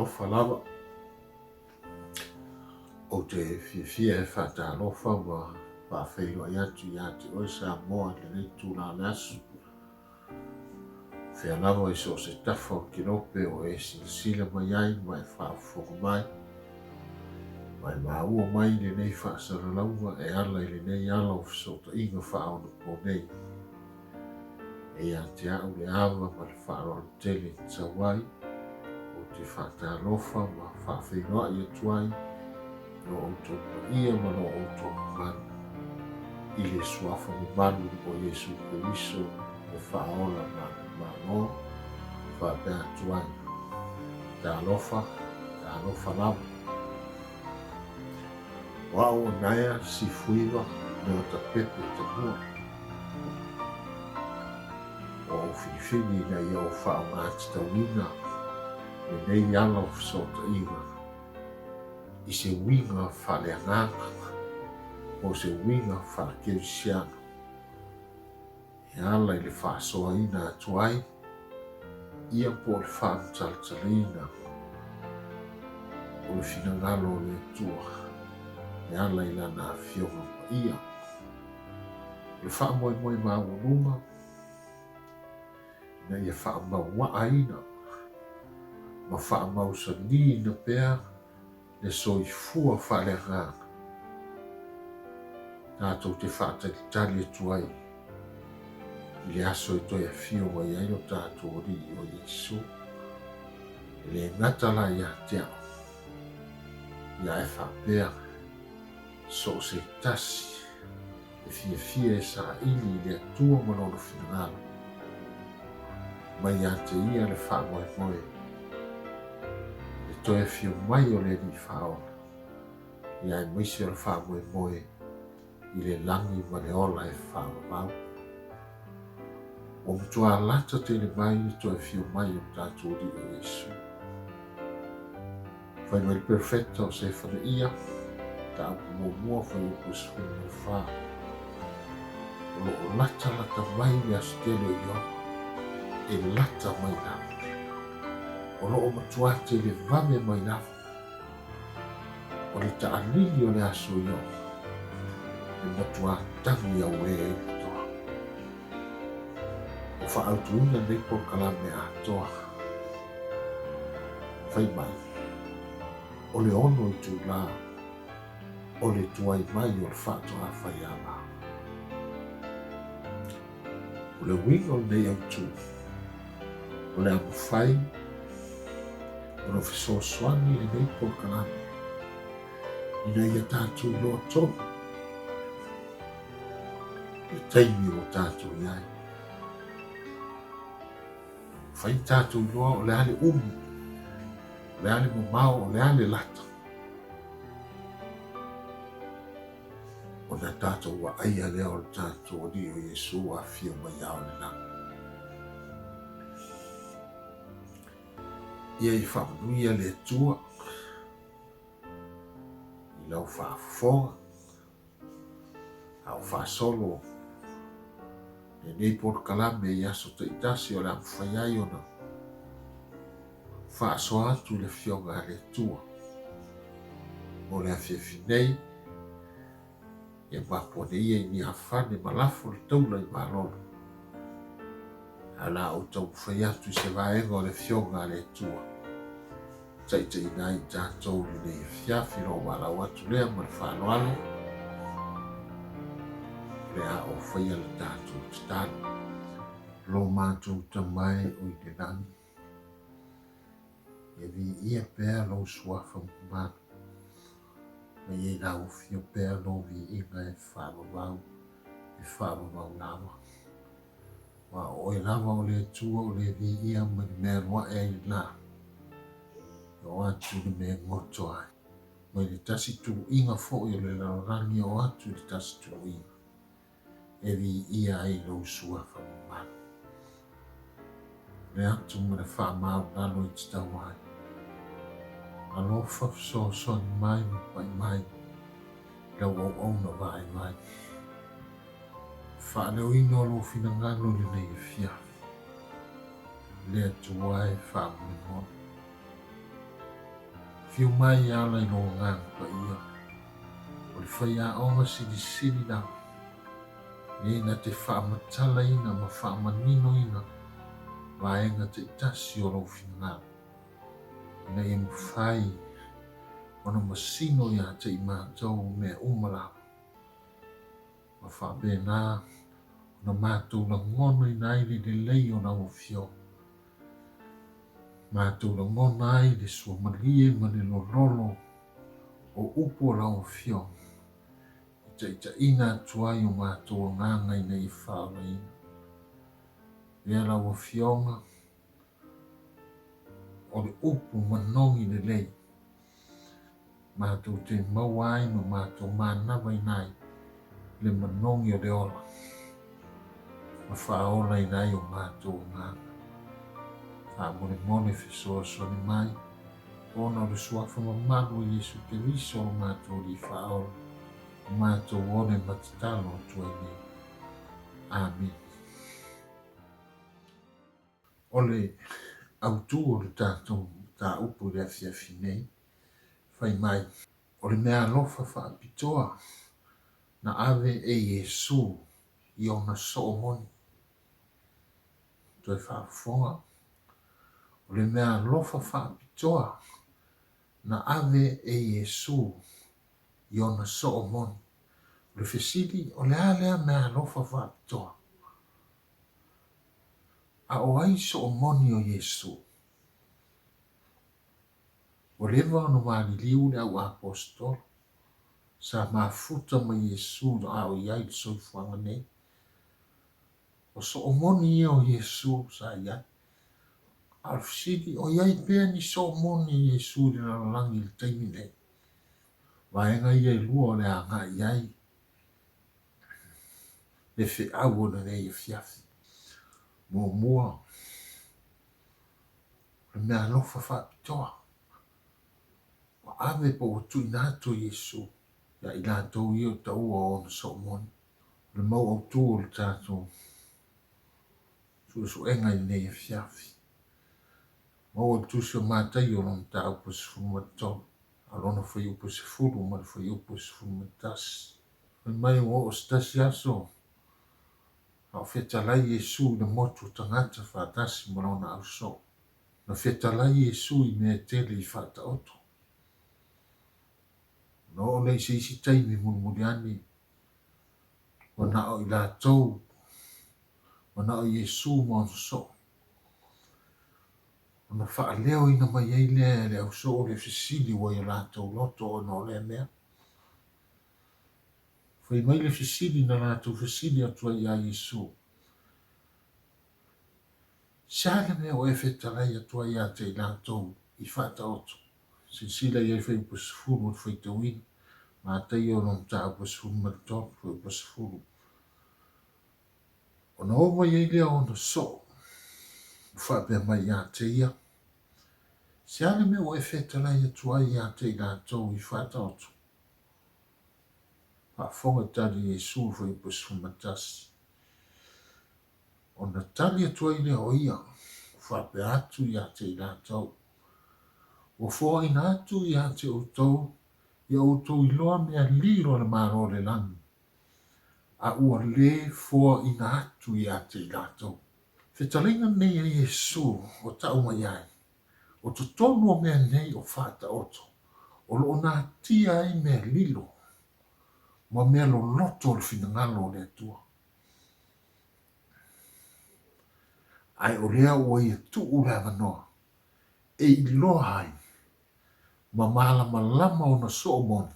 Talofa lava. Ou te fiafia e faatalofa ma faafeiloai atu ia te oe Samoa i lenei itula o le aso. Fea lava i so o se tafa o le kelope o e silasila mai ai ma e faafofoga mai, ma e maua mai lenei faasalalauga e ala i lenei ala o fesootaiga faaonaponei. E ia te au le ava ma le faaaloalo tele e tatau ai, ou te faatalofa ma faafeiloai atu ai i lo outou paia ma lo outou mamalu, i le Suafa mamalu o Iesu Keriso e faaola manumalo, e faapea atu ai, Talofa, talofa lava. O au o Naea Sifuiva Leota Pepe Tamua. Ua ou filifili ina ia ou faaaoga tatauina lenei ala o fesootaiga i se uiga faaleagaga po o se uiga faakerisiano e ala i le faasoaina atu ai ia po o le faamatalatalaina o le finagalo o le Atua e ala i Lana Afioga Paia. O le faamoemoe maualuga ina ia faamauaaina ma faamausaliina pea le soifua faaleagaga tatou te faatalitali atu ai i le aso e toe afio mai ai lo tatou Alii o Iesu. E le gata la ia te au, ia ae faapea so o se tasi e fiafia e saili i le Atua ma Lona finagalo, mai ia te Ia le faamoemoe i le toe afio mai o le Alii Faaola, ia aemaise o le faamoemoe i le lagi ma le ola e faavavau. Ua matua lata tele mai le toe afio mai o le tatou Alii o Iesu. Fai mai le Perofeta o Sefanaia, mataupu muamua, fuaiupu 14. O lo o latalata mai le aso tele o Ieova, e lata mai lava. O lo o matua televave mai lava. O le taalili o le aso o Ieova, e matua tagi auē ai le toa. Ua faaautuina lenei polokalame atoa. Fai mai, o le ono itulā o le tuai mai o le faatoa faiava. O le uiga o lenei autū, o le a mafai ona fesoasoani lenei polokalame ina ia tatou iloa tonu le taimi ua tatou i ai. Fai tatou iloa o le a le umi, o le a le mamao, o le a le lata. Ona tatou vaaia lea o le tatou Alii o Iesu ua afio mai ao le lagi. Ia i faamanuia le Atua i lau faafofoga. A o faasolo lenei polokalame i aso taitasi o le a mafai ai ona faasoa atu i le Afioga a le Atua mo le afiafi nei, ia mapu ane ia i Niafane ma lafo le taula i Malolo. Ae o le a ou taumafai atu i se vaega o le Afioga a le Atua. Taitaiina ai i tatou i lenei afiafi lou valaau atu lea ma le faaaloalo, o le a ou faia le tatou tatalo. Lo matou Tama e o i le lagi, ia viia pea lou suafa mamalu, ma ia lauofia pea lou viiga e faavavau, e faavavau lava. Aua o oe lava o le Atua o le viia mai le mea alu ae ai le la, e oo atu i le mea e goto ai, mai le tasi tuuiga foi o le lalolagi e oo atu i le tasi tuuiga, e viia ai lou suafa mamalu. O le atu ma le faamaualalo e tatau ai. Alofa fesoasoani mai ma pai mai i lau auauna vaivai. Faaleoina o lou finagalo i lenei afiafi, le Atua e faamoemoe. Afio mai e ala i lou Agaga Paia, o le faiaoga silisili lava, le na te faamatalaina ma faamaninoina vaega taitasi o lou finagalo, ina ia mafai ona masino ia te i matou mea uma lava, ma faapena ona matou lagonaina ai le lelei o lau Afioga, matou lagona ai le suamalie ma le lololo o upu o lau Afioga e taitaiina atu ai o matou agaga ina ia faaolaina. Lea lau Afioga o le upu manogi lelei matou te maua ai ma matou manavaina ai le manogi o le ola ma faaolaina ai o matou agaga. Faamolemole fesoasoani mai ona o le Suafa mamalu o Iesu Keriso lo matou Alii Faaola, o matou one ma tatalo atu ai nei. Amene. O le autu o le tatou mataupu i le afiafi nei, fai mai, o le meaalofa faapitoa na ave e Iesu i ona soo moni. Toe faafofoga, o le meaalofa faapitoa na ave e Iesu i ona soo moni. O le fesili, o le a lea meaalofa faapitoa? A o ai soo moni o Iesu? Ua leva ona maliliu le au aposetolo sa mafuta ma Iesu a o i ai i le soifuaga nei. O soo moni ia o Iesu sa i ai. A o le fesili, o i ai pea ni soo moni o Iesu i le lalolagi i le taimi nei? Vaega ia e lua o le a agai i ai le feau o lenei afiafi. Muamua, o le meaalofa faapitoa ua ave po ua tuuina atu e Iesu ia i latou ia o taua o ona soomoni. O le mau autu o le tatou suesuega i lenei afiafi. Maua le Tusi o Mataio lona mataupu e 13, a o lona fuaiupu e 10 ma le fuaiupu e 11. Fai mai ua oo se tasi aso, a o fetalai Iesu i le motu o tagata faatasi ma lona ausoo. Na fetalai Iesu i mea e tele i faataoto. Ona oo lea i se isi taimi mulimuli ane, ua na o i latou, ua na o Iesu ma ona soo. Ona faaleoina mai ai lea e le ausoo le fesili ua i o latou loto ona o lea mea. Fai mai le fesili na latou fesili atu ai iā Iesu, Se a le mea ua e fetalai atu ai ia te i latou i faataoto? Silasila i ai fuaiupu 10 o le faitauina, Mataio lona mataupu e 13, fuaiupu 10. Ona oo mai ai lea o ona soo, ua faapea mai ia te ia, Se a le mea ua e fetalai atu ai ia te i latou i faataoto? Faafofoga tali Iesu i fuaiupu 11. Ona tali atu ai lea o ia, ua faapea atu ia te i latou, Ua foaina atu ia te outou ia outou iloa mea lilo a le Malo o le lagi, a ua lē foaina atu ia te i latou. Fetalaiga nei a Iesu ua tau mai ai, O totonu o mea nei o faataoto, o lo o natia ai mea lilo ma mea loloto o le finagalo o le Atua. Ae o lea ua ia tuu le avanoa e iloa ai ma malamalama ona soo moni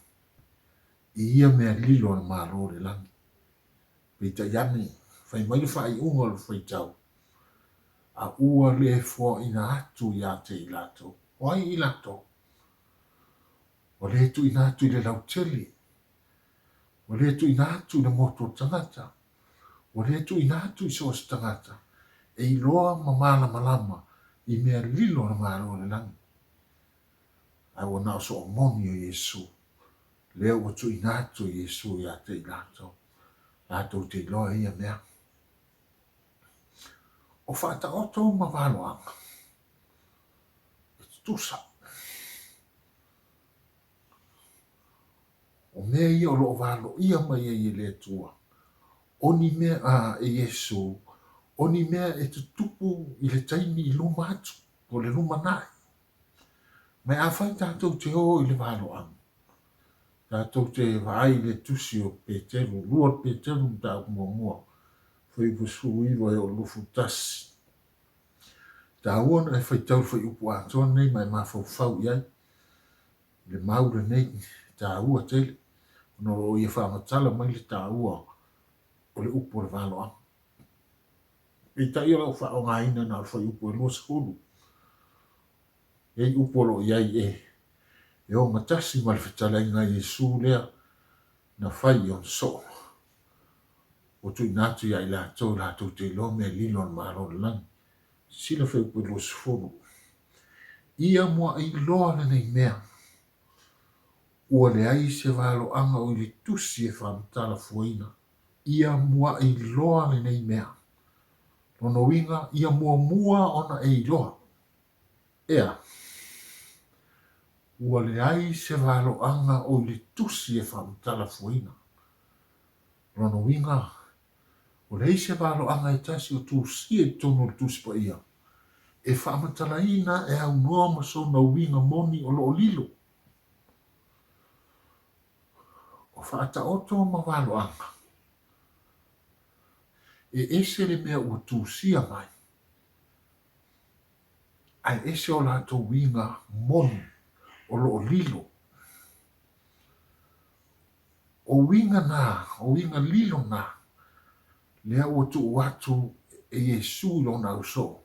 i ia mea lilo a le Malo o le lagi. Peitai ane, fai mai le faaiuga o le faitau, a ua le foaina atu ia te i latou. O ai i latou? Ua le tuuina atu i le lautele, ua le tuuina atu i le motu o le tagata, ua le tuuina atu i so o se tagata e iloa ma malamalama i mea lilo a le Malo o le lagi. Ae ua na o soomoni o Iesu, lea ua tuuina atu e Iesu ia te i latou, latou te iloa ia mea. O faataoto ma valoaga, e tutusa. mea ia o lo o valoia mai ai e le Atua, o ni mea, a, e Iesū, o ni mea e tutupu i le taimi i luma atu, po o le lumanai. Ma afai tatou te o i le valoaga, tatou te vaai i le tusi o Peteru, 2 Peteru mataupu muamua, fuaiupu 19 e oo i le 21. E taua ona e faitau i le fuaiupu atoa lenei ma e mafaufau i ai i le mau lenei, e taua tele, ona o lo o ia faamatala mai le taua o le upu o le valoaga. Peitai o lau faaaogaina na o le fuaiupu e 20. Nei upu o lo o i ai e e ogatasi ma le fetalaiga a Iesu lea na fai i ona soo. Ua tuuina atu ia i latou latou te iloa mea lilo a le Malo o le lagi. Sisila fuaiupu e 20. Ia muaʻi loa lenei mea, ua leai se valoaga o i le tusi e faamatala fuaina. Ia muaʻi loa lenei mea. Lona uiga, ia muamua ona e iloa. Ea, ua leai se valoaga o i le tusi e faamatala fuaina. Lona uiga, ua leai se valoaga e tasi o tusia i totonu o le Tusi Paia e faamatalaina e aunoa ma sona uiga moni o lo o lilo. O faataoto ma valoaga, e ese le mea ua tusia mai, ae ese o latou uiga moni o lo o lilo. O uiga na, o uiga lilo na, lea ua tuu atu e Iesu i lona ausoo,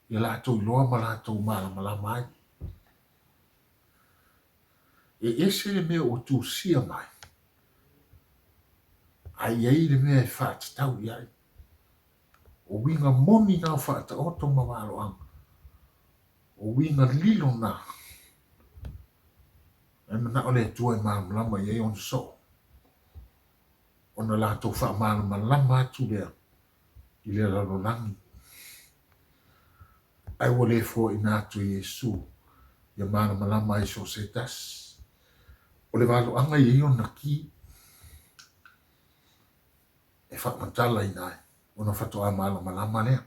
ia latou iloa ma latou malamalama ai. E ese le mea ua tusia mai, ae i ai le mea e faatatau i ai. O uiga moni na o faataoto ma valoaga. O uiga lilo na. Ae manao le Atua e malamalama i ai ona soo, ona latou faamalamalama atu lea i le lalolagi. Ae ua le foaina atu e Iesu ia malamalama ai so o se tasi. O le valoaga e i ai ona ki e faamatalaina ai, ona faatoa malamalama lea.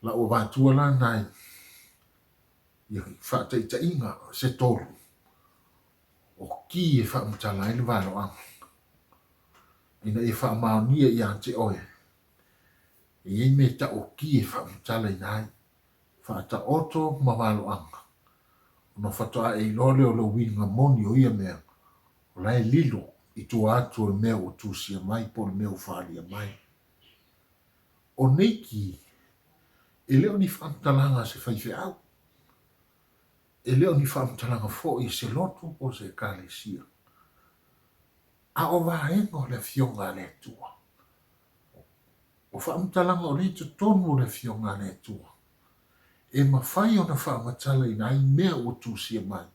Lau avatua la nai ia faataitaiga se tolu o ki e faamatala ai le valoaga ina ia faamaonia ia te oe e i ai mea e tau o ki e faamatalaina ai faataoto ma valoaga ona faatoa e iloa lea o le uiga moni o ia mea o la e lilo i tua atu o le mea ua tusia mai po o le mea ua faaalia mai. O nei ki, e le o ni faamatalaga a se faifeau, e le o ni faamatalaga foi a se lotu po o se ekalesia, a o vaega o le Afioga a le Atua. O faamatalaga o lea i totonu o le Afioga a le Atua, e mafai ona faamatalaina ai mea ua tusia mai,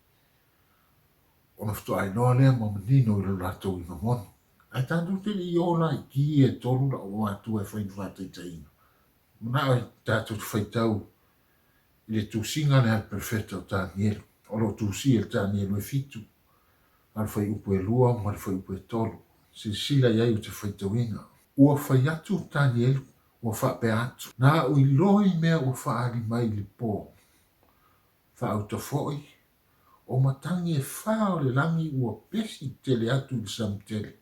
ona faatoa iloa lea ma manino i lo latou uiga moni. Ae tatou te le i o la i ki ia e tolu lau matua e fai ma faataitaiga. Manao e tatou te faitau i le tusiga lea a le perofeta o Tanielu. O lo o tusia i le Tanielu e fitu, a le fuaiupu e lua ma le fuaiupu e tolu. Silasila i ai ou te faitauina. Ua fai atu Tanielu, ua faapea atu, Na au iloa i mea ua faaali mai i le po. Faauta foi, o matagi e fa o le lagi ua pesi tele atu i le sami tele.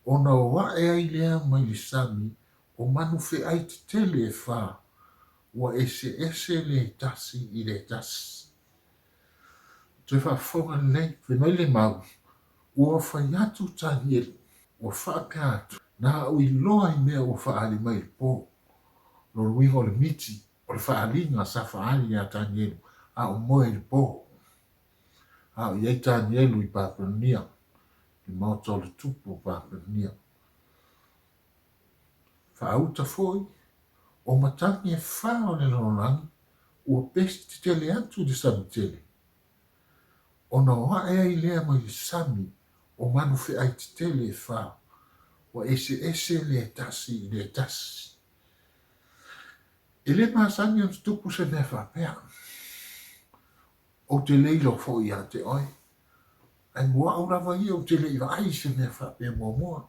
Ona o ae ai lea mai le sami o manu feai tetele e fa, ua eseese le tasi i le tasi. Toe faafofoga lelei, fai mai le mau, ua fai atu Tanielu, ua faapea atu, Na au iloa i mea ua faaali mai i le po. Lona uiga o le miti O le faaaliga sa faaali iā Tanielu a o moe i le po. A o i ai Tanielu i Papelonia, i le maota o le tupu o Papelonia. Faauta foi, o matagi e fa o le lalolagi ua pesi tetele atu i le sami tele. Ona o ae ai lea mai le sami o manu feai tetele e fa, ua eseese le tasi i le tasi. E le masani ona tutupu se mea faapea. Ou te le iloa foi ia te oe. Ae mo au lava ia ou te le i vaai i se mea faapea muamua.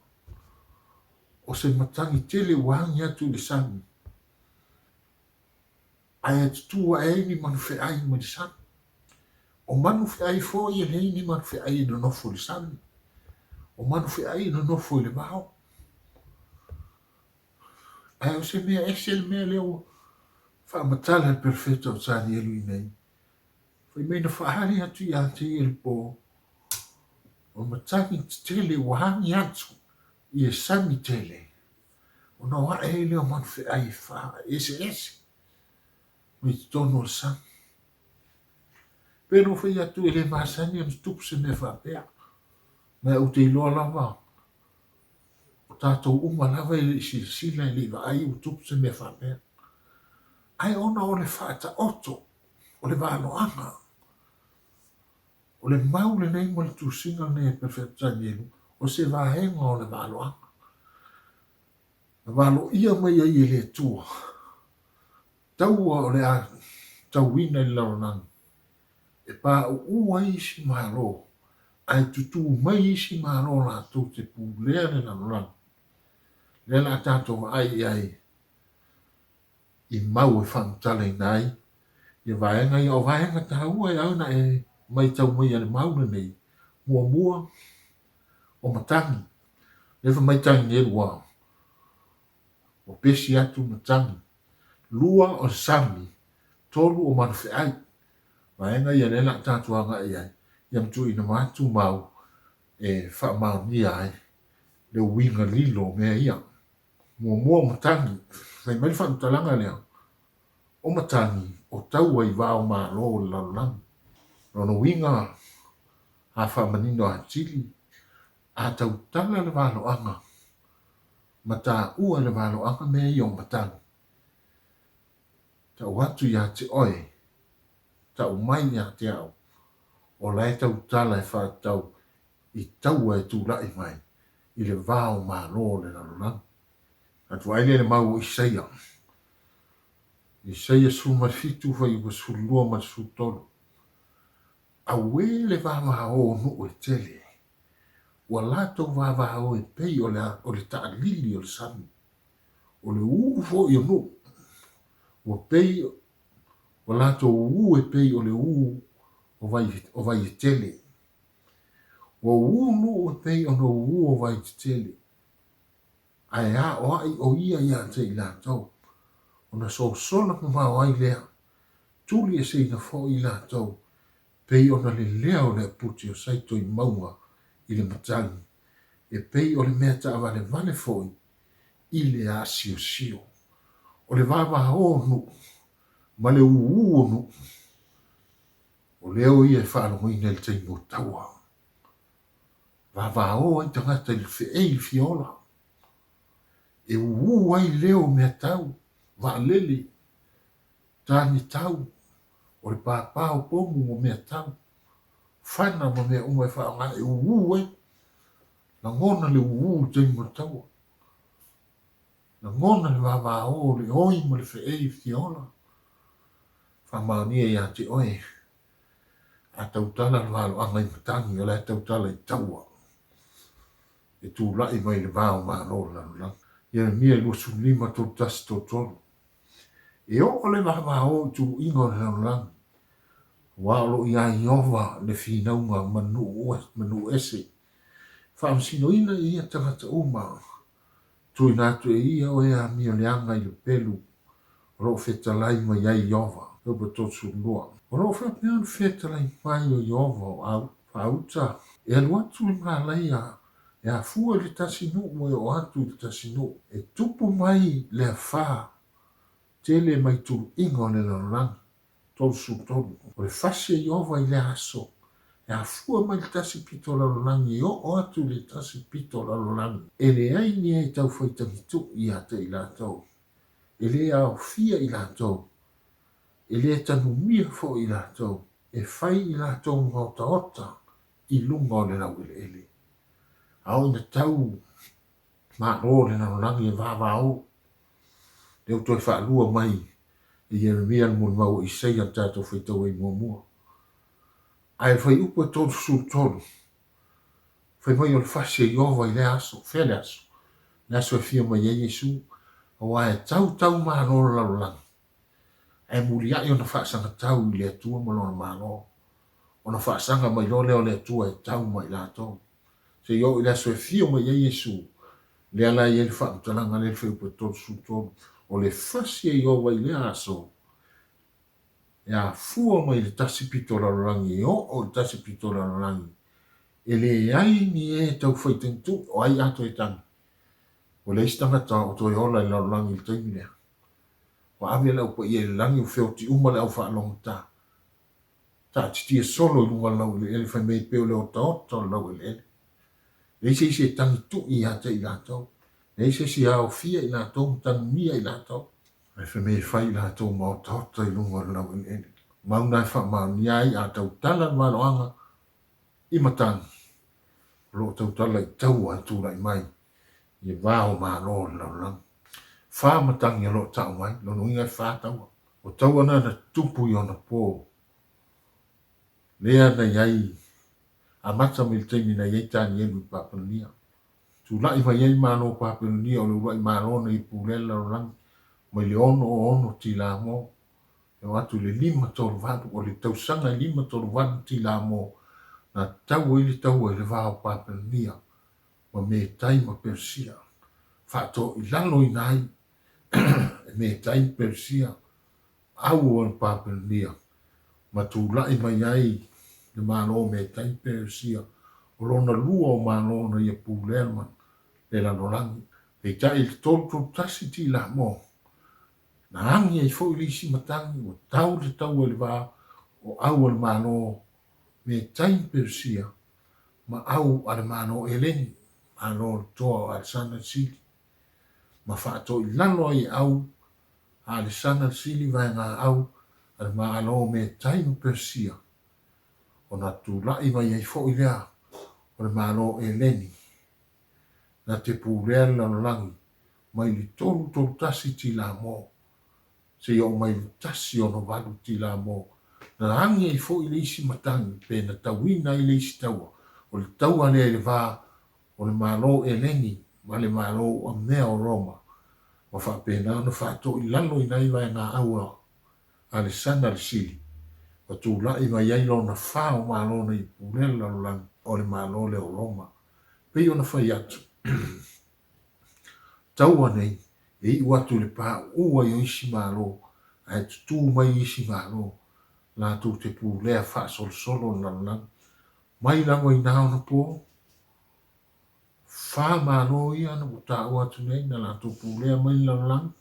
O se matagi tele ua agi atu i le sami, ae tutū ae ai ni manu feai mai le sami. O manu feai foi e leai ni manu feai e nonofo i le sami. O manu feai e nonofo i le vao. Ae o se mea ese le mea lea ua faamatala e le perofeta o Tanielu i inei. Fai mai na faaali atu ia te ia i le pō, o matagi tetele ua agi atu i le sami tele, ona o ae ai lea o manu feai e fā eseese mai totonu o le sami. Pei ona ou fai atu e le masani ona tupu se mea faapea, ma ou te iloa lava o tatou uma lava e le i silasila e le i vaai ua tupu se mea faapea. Ae ona o le faataoto o le valoaga, o le mau lenei ma le tusiga lenei a Perofeta Tanielu, o se vaega o le valoaga. Na valoia mai ai e le Atua taua o le a tauina i le lalolagi, e pauu ai isi Malo, ae tutū mai isi Malo latou te pulea le lalolagi. Lea o le a tatou vaai i ai i mau e faamatalaina ai ia vaega ia. O vaega taua e ao ona e matau maia i le mau lenei, muamua, o matagi. Lea fai mai Tanielu ua pesi atu matagi. Lua o le sami, tolu o manufeai. Vaega ia lea o le a tatou agai i ai, ia ma tuuina atu mau e faamaonia ai le uiga lilo o mea ia. Muamua o matagi, fai mai le faamatalaga lea, o matagi o taua i va o Malo o le lalolagi. Lona uiga, a faamanino atili, a tautala le valoaga ma taua e le valoaga mea ia o matagi, tau atu ia te oe, tau mai ia te au, o la e tautala e faatatau i taua e tulai mai i le va o Malo o le lalolagi. Atu ai lea i le mau o Isaia. Isaia 17 fuaiupu 12 ma le 13. Auē le vavao o nuu e tele, ua latou vavao e pei o le, o le taalili o le sami, o le uu foi o nuu, ua pei ua latou uu e pei o le uu o vai, o vai e tele. Ua uu nuu e pei ona uu o vai tetele, ae aoai ʻo ia iā te i latou, ona sosola mamao ai lea, tuli eseina foi i latou, pei ona lelea o le aputi o Saito i mauga i le matagi, e pei o le mea taavalevale foi i le asiosio. O le vavao o nuu ma le ūū o nuu. O leo ia e faalogoina i le taimi o taua. Vavao ai tagata i le feei i le fia ola. E ūū ai leo o meatau, vaalele, tanitau, o le pāpā o pomu ma meatau, fana ma mea uma e faaaoga e ūū ai. Lagona le ūū i le taimi o le taua. Lagona le vavao o le oi ma le feei i le fia ola. Faamaonia ia te oe, a tautala le valoaga i matagi, o la e tautala i taua e tulai mai le va o Malo o le lalolagi. Ieremia 25, 31, 33. E oo le vavao i tuluiga o le lalolagi, aua o lo o iā Ieova le finauga ma nuu ese. Faamasinoina e ia tagata uma Tuuina atu e ia oe amio leaga i le pelu o lo o fetalai mai ai Ieova. Iobo 32. O lo o faapea ona fetalai mai o Ieova o au, faauta, e alu atu le malaia e afua i le tasi nuu e oo atu i le tasi nuu, e tupu mai le afa tele mai tuluiga o le lalolagi. 33. O le fasi a Ieova i lea aso, e afua mai le tasi pito lalolagi e oo atu i le tasi pito lalolagi, e leai ni e tau faitagituʻu ia te i latou, e lē aofia i latou, e lē tanumia foi i latou, e fai i latou maotaota i luga o le laueleele. A oo ina tau Malo le lalolagi e vavao. Lea ua toe faalua mai e Ieremia le molimau o Isaia na tatou faitau ai muamua. Ae fuaiupu e 33. Fai mai o le fasi e Ieova i lea aso. Fea le aso? Le aso e afio mai ai Iesu, aua e tautau malo le lalolagi, ae muliai ona faasagatau i le Atua ma Lona Malo, ona faasaga mai loa lea o le Atua e tau ma i latou. Seia oo i le aso e afio mai ai Iesu, lea la e i ai le faamatalaga lea i le fuaiupu e 33, o le fasi e Ieova i lea aso, e afua mai i le tasi pito lalolagi e oo i le tasi pito lalolagi, e leai ni e tau fai tagitu'i, o ai a toe tagi? Ua leai se tagata o toe ola i le lalolagi i le taimi lea. Ua ave le au paia i le lagi, ua feoti uma le au faalogogata. Taatitia solo i luga o le laueleele fai mai pei o le otaota o le laueleele. Leai se isi e tagitu'i ia te i latou. Leai se isi e aofia i latou ma tagimia i latou. Ae fai mai e fai i latou ma otaota i luga o le laueleele. Mauna e faamaonia ai a tautala le valoaga i matagi o lo o tautala i taua e tulai mai i le va o Malo o le lalolagi. Fa matagi o lo o tau mai, lona uiga e fa taua. O taua na na tupu i ona po, lea na i ai, amata mai le taimi na i ai Tanielu i Papelonia. Tulai mai ai Malo o Papelonia o le uluai Malo na i pulea le lalolagi mai le 66 tilamo e oo atu i le 538, o le tausaga e 538 tilamo na tau ai le taua i le va o Papelonia ma Metai ma Persia, faatoilaloina ai e Metai ma Persia au o Papelonia, ma tulai mai ai le Malo o Metai ma Persia, o lona lua o Malo na ia pulea le lalolagi. Peitai i le 331 tilamo, na agi ai foi le isi matagi ua tau le taua i le va o au a le Malo Metai ma Persia ma au a le Malo Eleni, Malo o le toa o Alesana le Sili, ma faatoilalo ai e au a Alesana le Sili vaega au a le Malo Metai ma Persia, ona tulai mai ai foi lea o le Malo Eleni, na te pulea le lalolagi mai le 331 tilamo seia oo mai i le 168 tilamo, na agi ai foi le isi matagi pe na tauina ai le isi taua, o le taua lea i le va o le Malo Eleni ma le Malo Uamea o Roma, ma faapena ona faatoilaloina ai vaegaau a Alesana le Sili, ma tulai mai ai lona fa o Malo na i pulea le lalolagi o le Malo lea o Roma. Pei ona fai atu, Taua nei, e iu atu i le pauu ai o isi Malo, ae tutū mai isi Malo, latou te pulea faasolosolo le lalolagi. Mai lava i na ona po, fa Malo ia na ua taua atu nei, na latou pulea mai le lalolagi,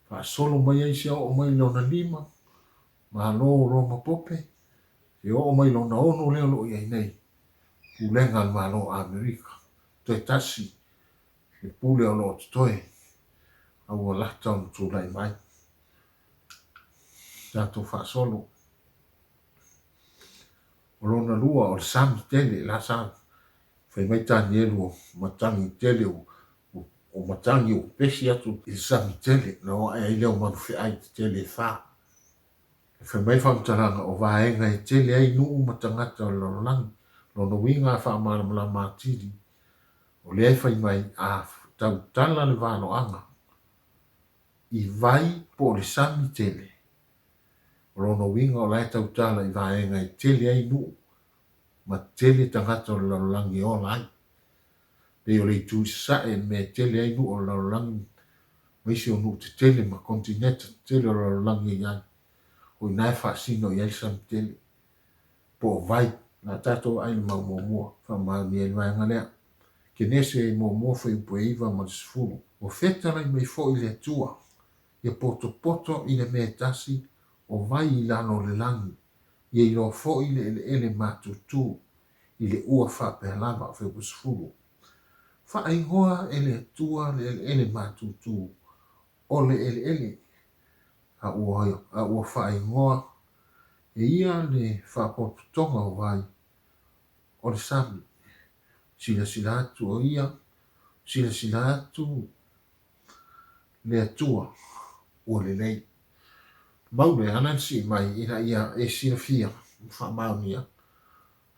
faasolo mai ai se oo mai i lona lima, Malo o Roma Pope, se oo mai i lona ono lea o lo o i ai nei, Pulega a le Malo o Amerika. Toe tasi le pule o lo o totoe, a ua lata ona tulai mai. Tatou faasolo. O lona lua, o le sami tele, la sa fai mai Tanielu o matagi tele, o matagi o pesi atu i le sami tele, na o ae ai lea o manuwheai tetele e fa. E fai mai faamatalaga o vaega e tele ai nuu ma tagata o le lalolagi, lona uiga a faamalamalama atili, o lea e fai mai a tautala le valoaga i vai po o le sami tele, o lona uiga o la e tautala i vaega e tele ai nuu ma tele tagata o le lalolagi e ola ai. Pei o le itu i sasae i le mea e tele ai nuu o le lalolagi ma isi o nuu tetele ma kontineta tetele o le lalolagi e i ai. O i ina e faasino i ai le sami tele, po o vai. O le a tatou vaai i le mau muamua, faamaonia ai le vaega lea. Kenese muamua fuaiupu e 9 ma le 10. Ua fetalai mai foi le Atua, ia potopoto i le mea e tasi o vai i lalo o le lagi, ia iloa foi le eleele matutu i le ua faapea lava, fuaiupu 10. Faaigoa e le Atua le eleele matutu o le eleele, a ua, a ua faaigoa e ia le faapotopotoga o vai o le sami. Silasila atu o ia, silasila atu le Atua, ua lelei. Mau le ala na sii mai ina ia e silafia ma faamaonia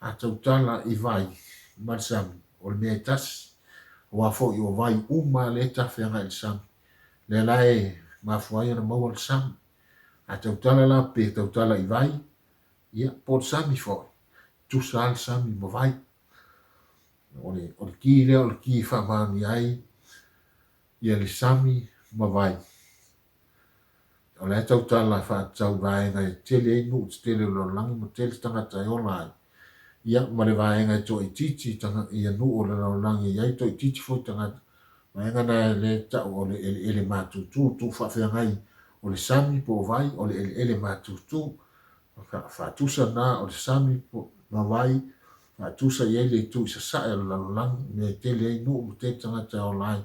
a tautala i vai. ma le sami, o le mea e tasi, aua foi o vai uma lea e tafeagai i le sami, lea la e mafua ai ona maua le sami. A tautala la pe tautala i vai, ia, po o le sami foi, tusa lava le sami ma vai. O le, o le ki lea o le ki e faamaonia ai ia le sami ma vai. O la e tautala faatatau i vaega e tele ai nuu tetele o le lalolagi ma tele tagata e ola ai, ia ma le vaega e toaitiiti ia nuu o le lalolagi e i ai toaitiiti foi tagata. Vaega na lea e tau o le eleele matutu, tuufaafeagai o le sami po o vai o le eleele matutu. Faatusa na o le sami ma vai, faatusa i ai le itu i sasae o le lalolagi, mea e tele ai nuu ma tele tagata e ola ai.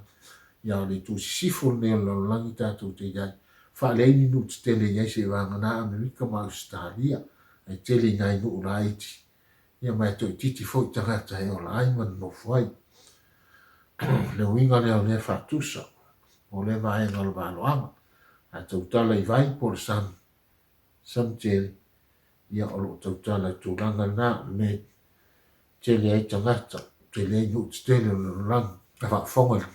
Ia o le itu i sisifo lenei o le lalolagi tatou te i ai. Faaleai ni nuu tetele i ai seiavagana Amerika ma Ausetalia, ae tele i nai nuu laiti. Ia ma e toaitiiti foi tagata e ola ai ma nonofo ai. O le uiga lea o lea faatusa, o lea vaega o le valoaga. A tautala i vai po o le sami, Sami tele, ia o lo o tautala i tulaga na, me tele ai tagata, tele ai nuu tetele o le lalolagi. A faafofoga i le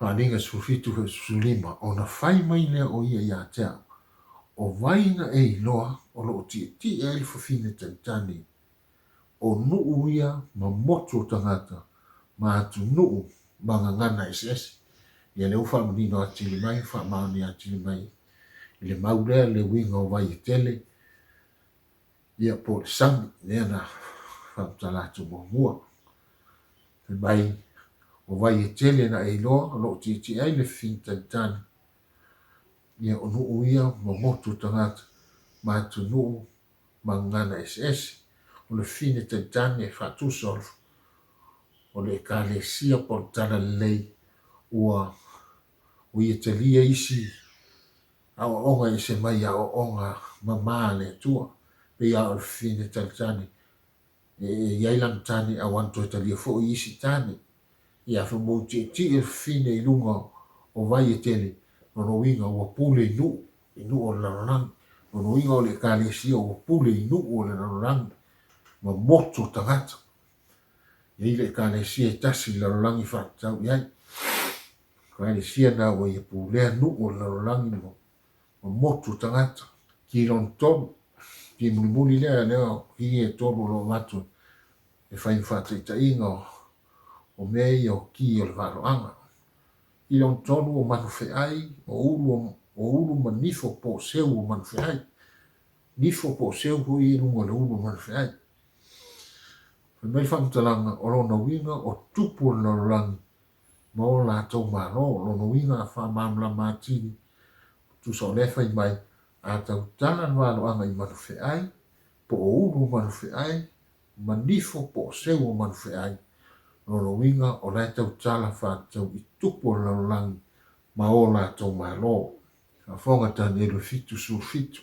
Faaaliga 17 15, ona fai mai lea o ia ia te au, O vai na e iloa o lo o tietie ai le fafine tanitani, o nuu ia ma motu o tagata ma atunuu ma gagana eseese. Ia lea ua faamanino atili mai, faamaonia atili mai i le mau lea le uiga o vai e tele, ia po o le sami, lea na faamatala atu muamua. Fai mai, o vai e tele na e iloa o lo o tietie ai le fafine tanitani, ia o nuu ia ma motu o tagata ma atunuu ma gagana eseese. O le fafine tanitani e faatusa o le Ekalesia po o le Talalelei ua ua ia talia isi aoaoga e ese mai i aoaoga mama a le Atua. Pei lava o le fafine talitane e i ai lana tane a ua na toe talia foi isi tane. Ia afe mo tietie le fafine i luga o vai e tele, lona uiga ua pule i nuu, i nuu o le lalolagi. Lona uiga o le Ekalesia ua pule i nuu o le lalolagi ma motu o tagata. E i ai le Ekalesia e tasi i le lalolagi e faatatau i ai. Ekalesia na ua ia pulea nuu o le lalolagi ma motu o tagata. Ki lona tolu, ki mulimuli lea, lea o ki e tolu o lo o avatu e fai ma faataitaiga o mea ia o ki o le valoaga. Ki lona tolu o manufeai, o ulu, o ulu ma nifo po o seu o manufeai. Nifo po o seu foi ia i luga o le ulu o manufeai. Fai mai le faamatalaga, o lona uiga o tupu o le lalolagi ma o latou malo. O lona uiga a faamalamalama atili, tusa o lea e fai mai, a tautala le valoaga i manufeai, po o ulu o manufeai, ma nifo po o seu o manufeai, lona uiga o la e tautala faatatau i tupu o le lalolagi ma o latou malo. Faafofoga Tanielu 77.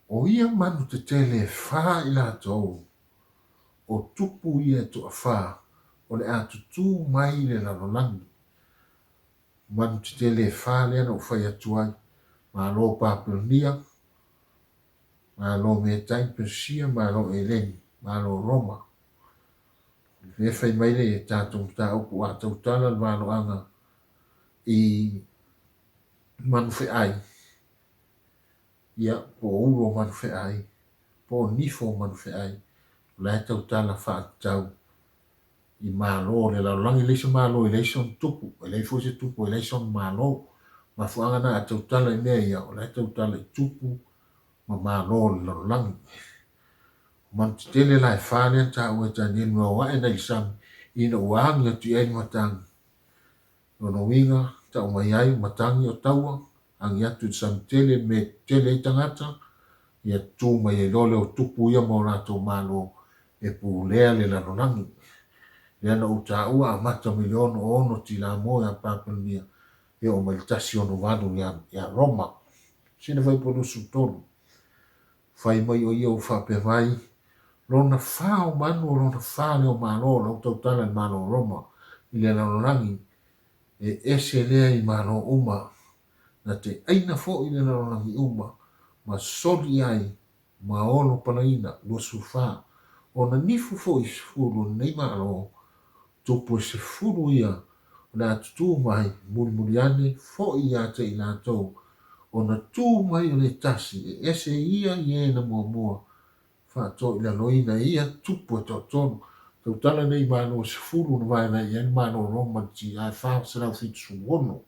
O ia manu tetele e fa i latou, o tupu ia e toafa o le a tutū mai i le lalolagi. Manu tetele e fa lea na ou fai atu ai, Malo Papelonia, Malo Metai, Persia, Malo Eleni, Malo Roma. Lea fai mai le tatou mataupu a tautala le valoaga i manufeai, ia, po o ulu o manufeai, po o nifo o manufeai, o la e tautala faatatau i Malo o le lalolagi, e leai se Malo e leai sona tupu, e leai foi se tupu e leai sona Malo. Mafuaaga na a tautala i mea ia, o la e tautala i tupu ma Malo o le lalolagi. O manu tetele la e fa lea na taua e Tanielu na o ae nai le sami ina ua agi atu i ai le matagi. Lona uiga, tau mai ai, matagi o taua, agi atu i le sami tele, me tele ai tagata, ia tu mai ai loa lea o tupu ia ma o latou malo e pulea le lalolagi. Lea na ou taua amata mai le 66 tila moe a Papelonia e oo mai le 168 ia Roma. Sina fuaiupu 23. Fai mai o ia ua faapea mai, Lona fa o manu o lona fa lea o Malo o lau tautala i le Malo o Roma i le lalolagi, e ese lea i Malo uma, na te aina foi le lalolagi uma, ma soli ai ma olo palaina, 24. Ona nifu foi 10 o lenei Malo, tupu e 10 ia o le a tutū mai, mulimuli ane foi ia te i latou, ona tū mai o le tasi e ese ia i e na muamua, faatoilaloina e ia tupu e toatolu. Tautala nei i Malo e 10 na vaevae i ai le Malo o Roma i le TI 476,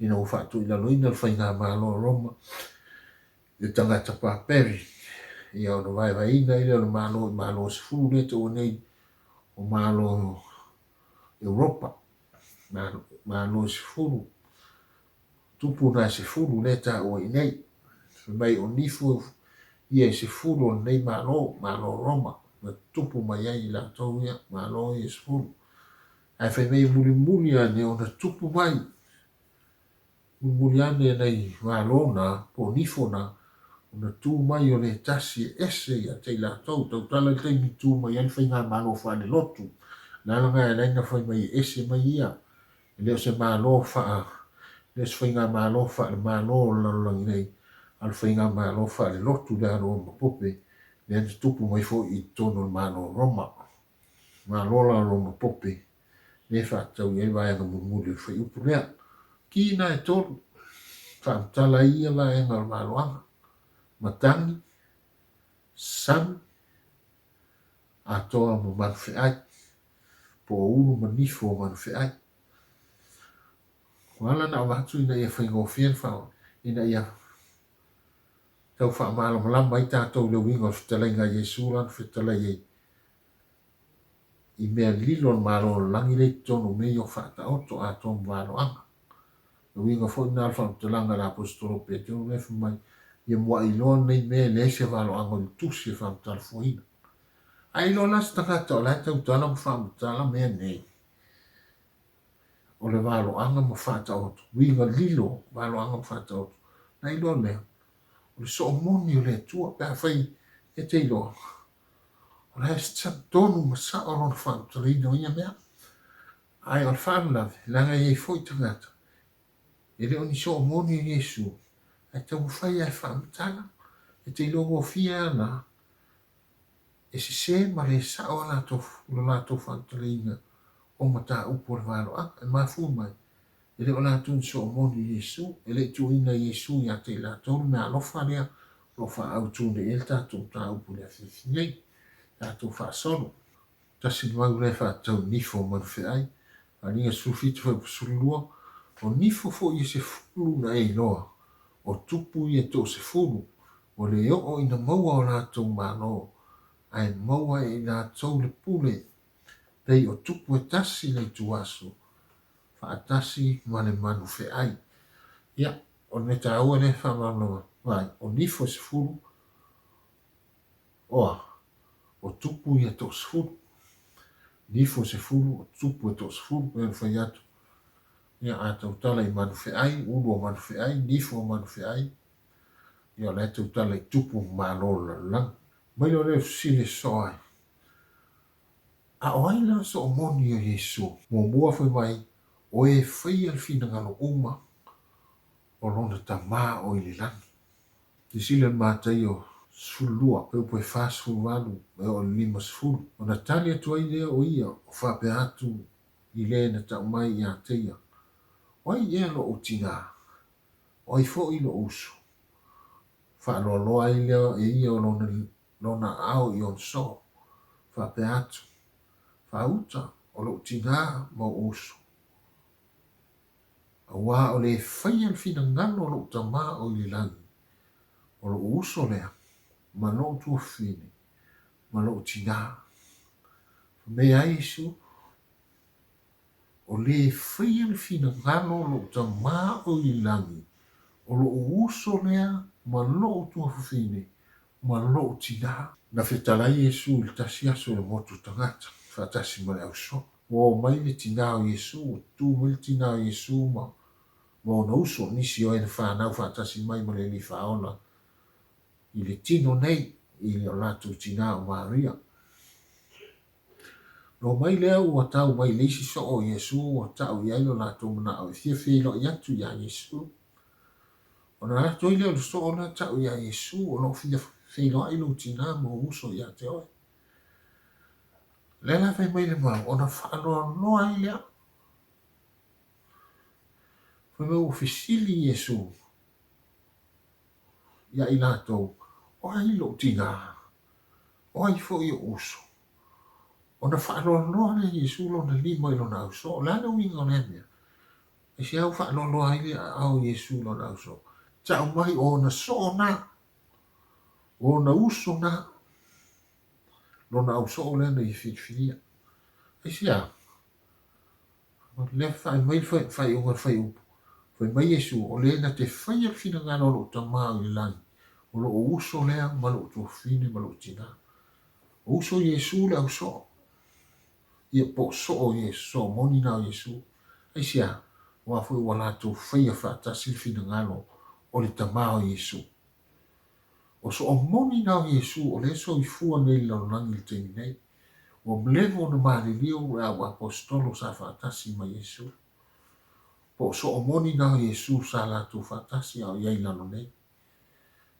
ina ua faatoilaloina le Faigamalo a Roma i le tagata Paperi, ia ona vaevaeina ai lea o le Malo i Malo e 10 lea e taua nei o Malo Europa, Malo e 10, tupu na e 10 lea e taua i inei. Fai mai o nifo ia e 10 o lenei Malo, Malo Roma, na tupu mai ai i latou ia, Malo ia e 10. Ae fai mai e mulimuli ane ona tupu mai Mulimuli ane nai Malo na, po o nifo na, ona tu mai o le tasi e ese ia te i latou. Tautala i le taimi i tu mai ai le Faigamalo faale-lotu. O le ala lena e ala ai ona fai mai e ese mai ia. E le o se Malo faa, e le o se Faigamalo faale-Malo o le lalolagi nei, a o le Faigamalo faale-lotu lea a Roma Pope, lea na tupu mai foi i totonu o le Malo o Roma. Malo la o Roma Pope. lea e faatatau i ai vaega mulimuli o le fuaiupu lea. Ki na e tolu, faamatala ai ia vaega o le valoaga, matagi, sami, atoa ma manufeai, po o ulu ma nifo o manufeai. Ua ala ona avatu ina ia faigofie le faa, ina ia tau faamalamalama ai tatou i le uiga o le fetalaiga a Iesu lana fetalai ai i mea lilo o le Malo o le lagi lea i totonu o mea ia o faataoto atoa ma valoaga. O le uiga foi lena o le faamatalaga a le Aposetolo o Petero lea e fai mai, Ia muai iloa lenei mea e leai se valoaga o le tusi e faamatala fuaina. A iloa la se tagata o la e tautala ma faamatala mea nei, o le valoaga ma faataoto, uiga lilo, valoaga ma faataoto, na iloa lea, o le soo moni o le Atua, pe afai e te iloa, O la e tonu ma sao lona faamatalaina o ia mea. Ae o le faalavelave, leaga e i ai foi tagata e le o ni soo moni o Iesu, ae taumafai lava e faamatala. E te iloa gofie lava la, e sese ma le sao a latou, lo latou faamatalaina o mataupu o le valoaga. E mafua mai, E le o latou ni soo moni i Iesu, e le i tuuina e Iesu ia te i latou le meaalofa lea o lo o faaautu nei ai le tatou mataupu i le afiafi nei. Tatou faasolo. Tasi le mau lea e faatatau i nifo o manufeai, faaaliga 17 fuaiupu 12, o nifo foi e sefulu na e iloa, o tupu ia e toasefulu, ua le oo ina maua o latou malo, ae maua e i latou le pule, pei o tupu e tasi le ituaso, faatasi ma le manu feai. Ia, o le mea taua lea e faamalamalama ai, o nifo e 10, oa, o tupu ia e toasefulu. Nifo e 10, o tupu e toasefulu, pei ona fai atu. Ia, a tautala i manu feai, ulu o manu feai, nifo o manu feai, ia o la e tautala i tupu ma malo o le lalolagi. Mai loa lea o le fesili e sosoo ai, A o ai la soo moni o Iesu? Muamua fai mai, O e faia le finagalo uma o lona Tama o i le lagi. Silasila i le Mataio 12, fuaiupu e 48 e oo i le 50. Ona tali atu ai lea o ia, o faapea atu i le na tau mai ia te ia, O ai ea loʻu tinā? O ai foi loʻu uso? Faaloaloa ai lea e ia o lona lona aao i ona soo, faapea atu, Faauta o lou tinā ma ou uso, auā o le faia le finagalo o lou Tama o i le lagi, o lou uso lea, ma lou tuafafine, ma lou tinā. Fai mai ai Iesu, O le faia le finagalo o lou Tama o i le lagi, o lou uso lea ma lou tuafafine, ma lou tinā. Na fetalai Iesu i le tasi aso i le motu tagata, faatasi ma le ausoo. Ua oo mai le tinā o Iesu, ua tutū mai le tinā o Iesu ma ma ona uso, nisi o e na fanau faatasi mai ma le Alii Faaola i le tino nei, i lo latou tinā o Maria. No mai lea ua tau mai le isi soo o Iesu ua tau i ai lo latou manao e fia feiloai atu iā Iesu. Ona alu atu ai lea o le soo lea tau iā Iesu, o lo o fia feiloai lou tinā ma ou uso ia te oe. Lea la fai mai le mau, ona faaloaloa ai lea. Fai mai ua fesili Iesu ia i latou, O ai lou tinā? O ai foi ou uso? Ona faaloaloa lea e Iesu lona lima i lona ausoo. O le a le uiga o lea mea? Aisea ua faaloaloa ai le aao o Iesu i lona ausoo? Tau mai o ona soo na, o ona uso na, lona ausoo lea na ia filifilia. Aisea? O lea fai mai le faaiuga o le fuaiupu, fai mai Iesu, O le na te faia le finagalo o lou Tama o i le lagi, o lou uso lea ma lou tuafafine ma lou tinā. O uso Iesu le ausoo. Ia, po o soo Iesu, soo moni na o Iesu. Aisea? Aua foi ua latou faia faatasi le finagalo o le Tama o Iesu. O soo moni na o Iesu o lea e soifua nei i le lalolagi i le taimi nei. Ua mlevo ona maliliu le au aposetolo sa faatasi ma Iesu. Po o soo moni na o Iesu sa latou faatasi a o i ai i lalo nei.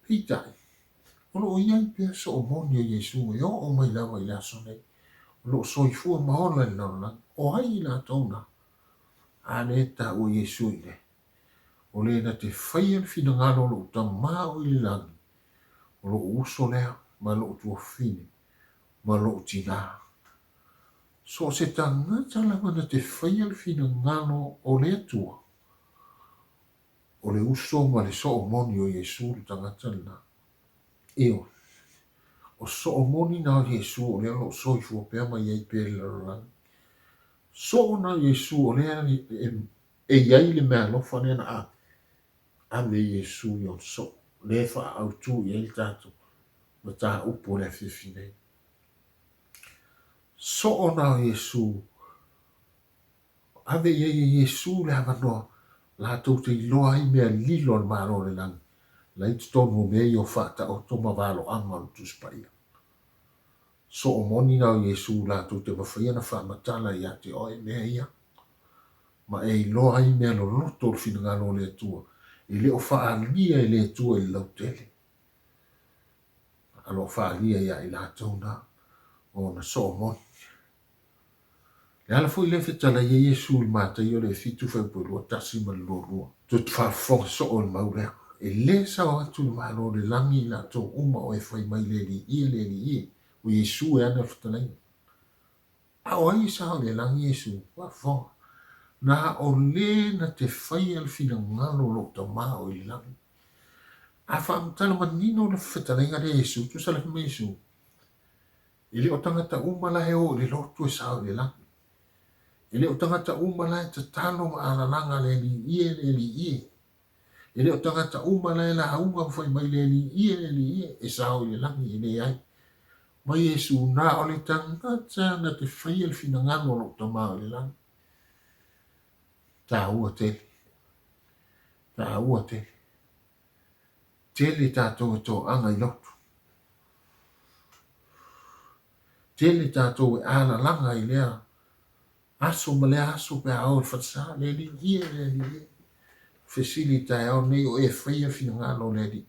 Peitai, o lo o i ai pea soo moni o Iesu e oo mai lava i le aso nei, o lo o soifua ma ola i le lalolagi. O ai i latou na? A lea e taua Iesu i le O le na te faia le finagalo o lou Tama o i le lagi, o lou uso lea ma lou tuafafine ma lou tinā. So o se tagata lava na te faia le finagalo o le Atua, o le uso ma le soo moni o Iesu le tagata lena. Ioe, o soo moni na o Iesu o lea o lo o soifua pea ma i ai pea i le lalolagi. Soo na o Iesu o lea e E i ai le meaalofa lea na ave e Iesu i ona soo, lea e faaautu i ai le tatou mataupu o le afiafi nei. Soo na o Iesu, ave i ai e Iesu le avanoa latou te iloa ai mea lilo a le Malo o le lagi, la i totonu o mea ia o faataoto ma valoaga o le Tusi Paia. Soo moni na o Iesu latou te mafai ona faamatala ia te oe mea ia. Ma e iloa ai mea loloto o le finagalo o le Atua, e le o faaalia e le Atua i le lautele, a o lo o faaalia ia i latou na o ona soo moni. Le ala foi lea e fetalai ai Iesu i le Mataio le 7 fuaiupu e 21 ma le 22. Toe faafofoga soo i le mau lea. E le sao atu i le Malo o le lagi i latou uma o e fai mai le Alii e, le Alii e, o Iesu e ana le fetalaiga. A o ai e sao i le lagi Iesu? Faafofoga. Na o le na te faia le finagalo o lou Tama o i le lagi. A faamatala manino le fetalaiga lea Iesu, tusa le fai mai Iesu, E le o tagata uma la e o i le lotu e sao i le lagi. E le o tagata uma la e tatalo ma alalaga le Alii e, le Alii e. E le o tagata uma la e lauga ma fai mai le Alii e, le Alii e, e sao i le lagi, e leai. Ma Iesu, na o le tagata na te faia le finagalo o lou Tama o i le lagi. Taua tele. Taua tele. Tele tatou e toaga i lotu. Tele tatou e alalaga i lea aso ma lea aso pe a o i le falesa, le Alii e, le Alii e. Fesili i taeao nei, o e faia finagalo o le Alii?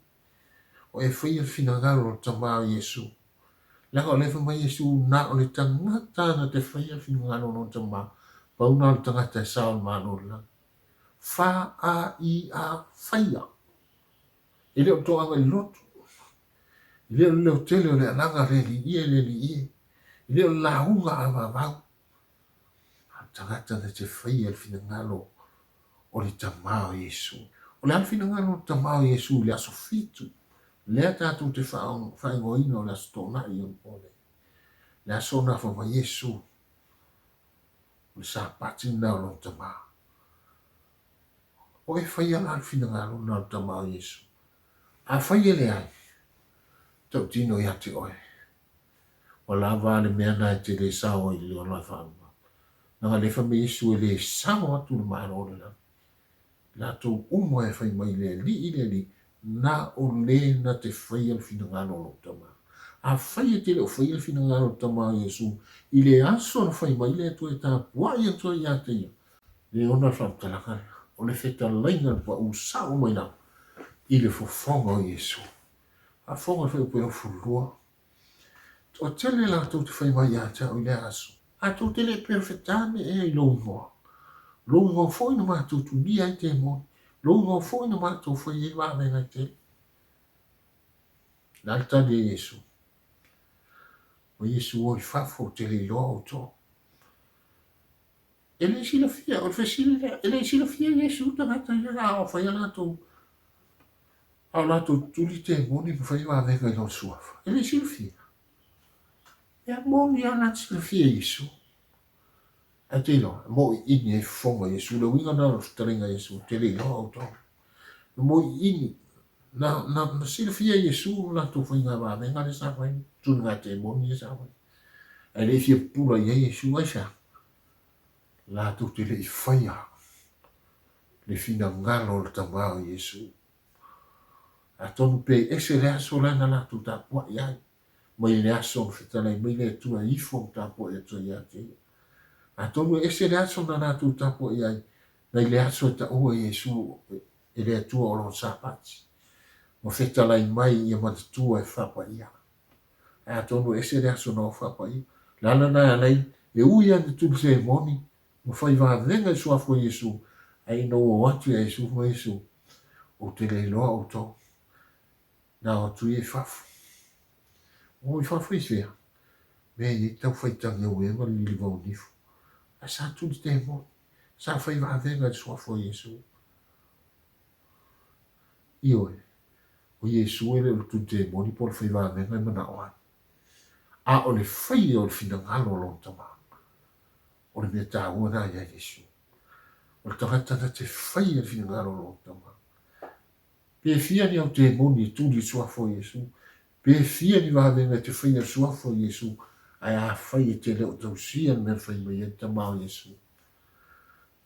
O e faia finagalo o le Tama o Iesu? Leaga o lea fai mai Iesu, na o le tagata na te faia finagalo o lona Tama, pau na o le tagata e sao i le Malo o le lagi. Fa A I A faia. E le o toaga i lotu. E le o le leo tele o le alaga le alii e, le alii e. E le o le lauga a vavau. A o le tagata na te faia le finagalo o le Tama o Iesu. O le a le finagalo o le Tama o Iesu i le aso fitu, lea tatou te faaigoaina o le aso Toonai i ona po nei. Le aso na fai mai Iesu, o le Sapati lena o lona Tama. O e faia la le finagalo lena o le Tama o Iesu? Afai e leai, tautino ia te oe, ua lava a le mea na e te le sao ai i le ola e faauma. Leaga lea fai mai Iesu e le sao atu le Malo o le lagi. Latou uma e fai mai le Alii, le Alii, na o le na te faia le finagalo o lou Tama. Afai e te le o faia le finagalo o le Tama o Iesu i le aso na fai mai le Atua e tapuai atu ai ia te ia, le ona le faamatalaga lea, o le fetalaiga le paū sao mai lava i le fofoga o Iesu. Faafofoga le fuaiupu e 12. Toatele latou te fai mai ia te au i lea aso, A tou te le perofetane ea i lou igoa? Lou igoa foi na matou tulia ai temoni, lou igoa foi na matou fai ai vavega e tele. O le a le tali a Iesu? O Iesu o i fafo, ou te le iloa outou. E le silafia, o le fesili lea, e le silafia Iesu tagata ia a o faia latou, a o latou tutuli temoni ma faia vavega i lona suafa. E le silafia. Ia moni lava na te silafia Iesu. Ae te iloa, e moiini ai fofoga o Iesu. Le uiga lena o le fetalaiga a Iesu, ou te le iloa outou. E moiini, na, na, na silafia e Iesu lo latou faiga vavega lea sa fai, tuliga temoni lea sa fai. Ae le i fia pupula i ai Iesu, aisea? Latou te le i faia le finagalo o le Tama o Iesu. Atonu pe ese le aso lea na latou tapuai ai, mai le aso na fetalai mai le Atua e ifo ma tapuai atu ai ia te ia. Atonu e ese le aso na latou tapuai ai, nai le aso e taua Iesu e le Atua o lona Sapati, ma fetalai mai ia manatua e faapaia. Ae atonu e ese le aso na o faapaia. Le ala lena e ala ai, e ui lava ina tuli semoni ma fai vavega i suafa o Iesu, ae ina ua o atu ia Iesu, fai mai Iesu, Ou te le iloa outou. Na o atu ia i fafo. O i fafo i fea? Mea e i ai tau faitagi auē ma le liliva o nifu. Ae sa tuli temoni. Sa fai vavega i le suafa o Iesu. Ioe, o Iesu e le o le tuli temoni po o le fai vavega e manao ai. A o le faia o le finagalo o lona Tama. O le mea taua lena ia Iesu. O le tagata na te faia le finagalo o lona Tama. Pe fia ni au temoni e tuli i le suafa o Iesu, pe fia ni vavega e te faia i le suafa o Iesu, ae afai e te le o tausia le mea na fai mai ai le Tama o Iesu.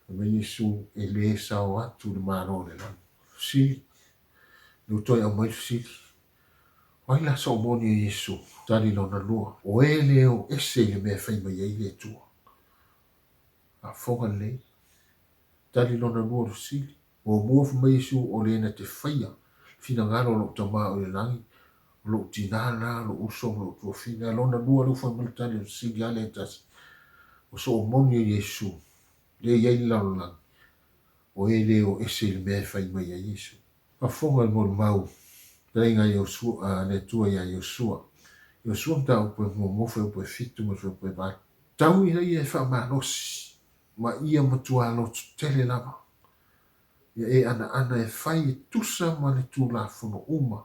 Fai mai Iesu, E le sao atu le Malo o le lagi. Fesili, Le ua toe aumai le fesili, O ai la soomoni o Iesu? Tali lona lua, O e le o ese i le mea e fai mai ai le Atua. Faafofoga lelei. Tali lona lua o le fesili, Muamua fai mai Iesu, O le na te faia le finagalo o lou Tama o i le lagi, o lou tina lena, o lou uso ma lou tuafina. Lona lua, lea ua fai mai le tali o le fesili lava lea e tasi, O soomoni o Iesu, lea e i ai le lalolagi, o e le o ese i le mea e fai mai ai Iesu. Faafofoga le molimau fetalaiga a Iosua, a le Atua iā Iosua. Iosua mataupu e muamua fuaiupu e 7 ma le fuaiupu e 8. Tau ina ia e faamalosi ma ia matua loto tele lava, ia e anaana e fai e tusa ma le Tulafono uma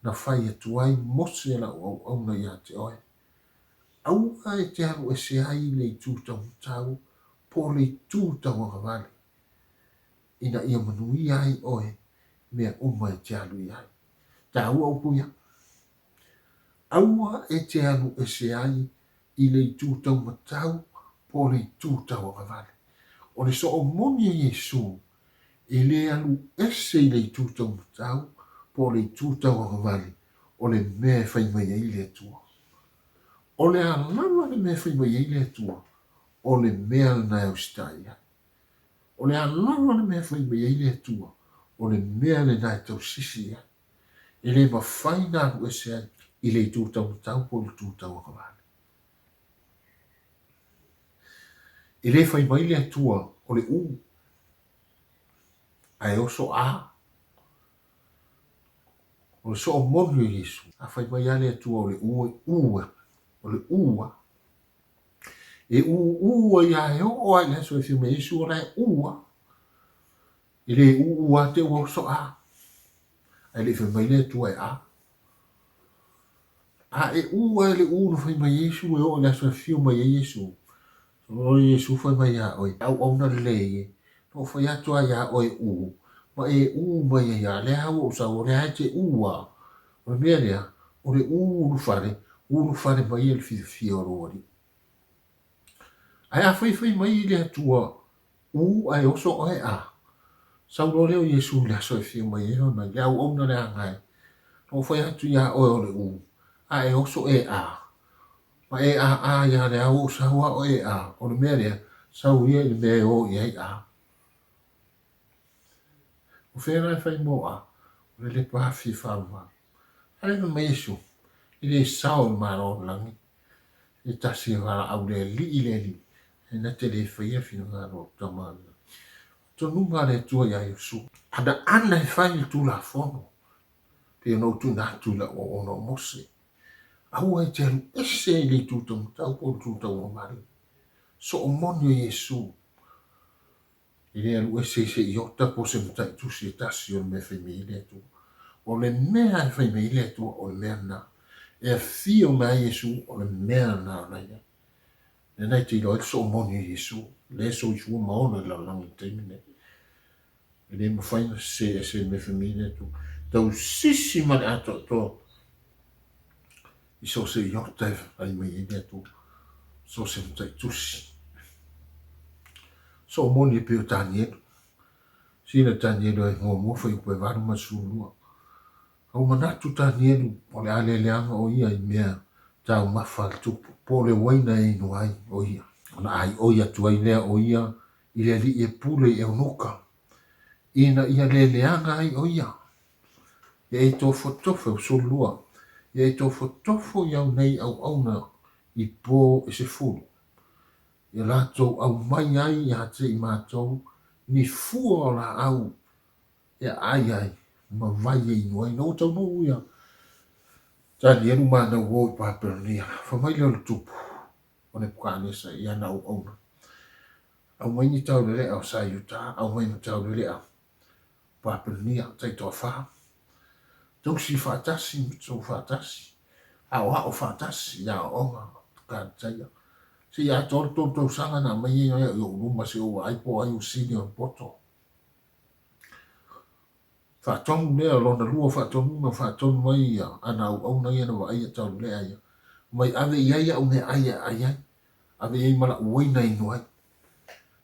na fai atu ai Mose lau auauna ia te oe. Aua e te alu ese ai i le itu taumatau po o le itu tauagavale, ina ia manuia ai oe mea uma e te alu i ai. Taua upu ia. Aua e te alu ese ai i le itu taumatau po o le itu tauagavale. O le soo moni a Iesū, e le alu ese i le itu taumatau po o le itu tauagavale o le mea e fai mai ai le Atua. O le a lava le mea e fai mai ai le Atua, o le mea lena e usitai ai. O le a lava le mea e fai mai ai le Atua, o le mea lena e tausisi ai. E le mafai ona alu ese ai i le itu taumatau po o le itu tauagavale. E le fai mai le Atua o le U, ae oso A. O le soo moni o Iesu. A fai mai lava le Atua o le U, e U lava. O le U lava. E U U ai lava e oo lava i le aso e afio mai ai Iesu o la e U lava. E le U U lava te ua oso A. Ae le i fai mai le Atua e A. A e U lava i le U na fai mai ai Iesu e oo i le aso e afio mai ai Iesu. O Iesu fai mai iā oe, auauna lelei e, na ou fai atu lava iā oe U, ma e U mai ai lava, lea ua ou sau, o lea e te U lava. O le mea lea, o le U ulufale, ulufale mai e le fiafia o lou Alii. Ae afai fai mai le Atua, U ae oso oe a. Sau loa lea o Iesu i le aso e afio mai ai, fai mai, Le auauna leaga e, na ou fai atu iā oe o le U, a e oso e a. Ma e a a iā le au ou sau a o e a, o le mea lea, sau ia i le mea e o i ai a. O fea la e fai mo a? O le lepa afi e faavavau. A lea fai mai Iesu, E le sao i le Malo o le lagi se tasi e valaau le Alii, le Alii, ae na te le faia finagalo o le Tama o le lagi. Tonuga a le Atua iā Iosua. Ana ana e fai le Tulafono, pei ona ou tuuina atu i lau auauna o Mose, aua e te alu ese i le itu taumatau po o le itu tauagavale. Soomoni o Iesu e le alu ese i se iota po o se mataitusi e tasi o le mea e fai mai ai le Atua. O le mea e fai mai ai le Atua, o le mea lena. E afio mai ai Iesu, o le mea lena o la e i ai. Lena e te iloa ai le soomoni o Iesu, lea e soifua ma ola i le lalolagi i le taimi lenei. E le mafai ona sese ese i le mea e fai mai ai le Atua. Tausisi ma le atoatoa i so o se iota e fai mai ai le Atua, so o se mataitusi. Soomoni e pei o Tanielu. Sila Tanielu e muamua fuaiupu e 8 ma le 12. A ua manatu Tanielu o le a le leaga o ia i mea taumafa a le tupu, po o le uaina e inu ai o ia. Ona aioi atu ai lea o ia i le alii e pule i Eunuka, ina ia le leaga ai o ia. Ia e tofotofo, 12, ia e tofotofo i au nei auauna i po e 10, ia latou aumai ai ia te i matou ni fua o laau e aai ai ma vai e inu ai. Ina ua taunuu ia Tanielu ma ana uo i Papelonia, fai mai lea o le tupu o Nepukanesa i ana auauna, Aumai ni taulelea o sa Iuta, aumai ma taulelea o Papelonia, taitoafa, tausi faatasi ma tou faatasi, aoao faatasi i aoaoga Kalitaia. Seia atoa le tolu tausaga na aumai ai lea i ou luma se i ou vaai po o ai ua sili ona poto. Faatonu lea, lona lua faatonuga, faatonu ai ana auauna ia na vaaia taulelea ia. Mai ave i ai au meaai e aai ai, ave i ai ma lau uaina e inu ai.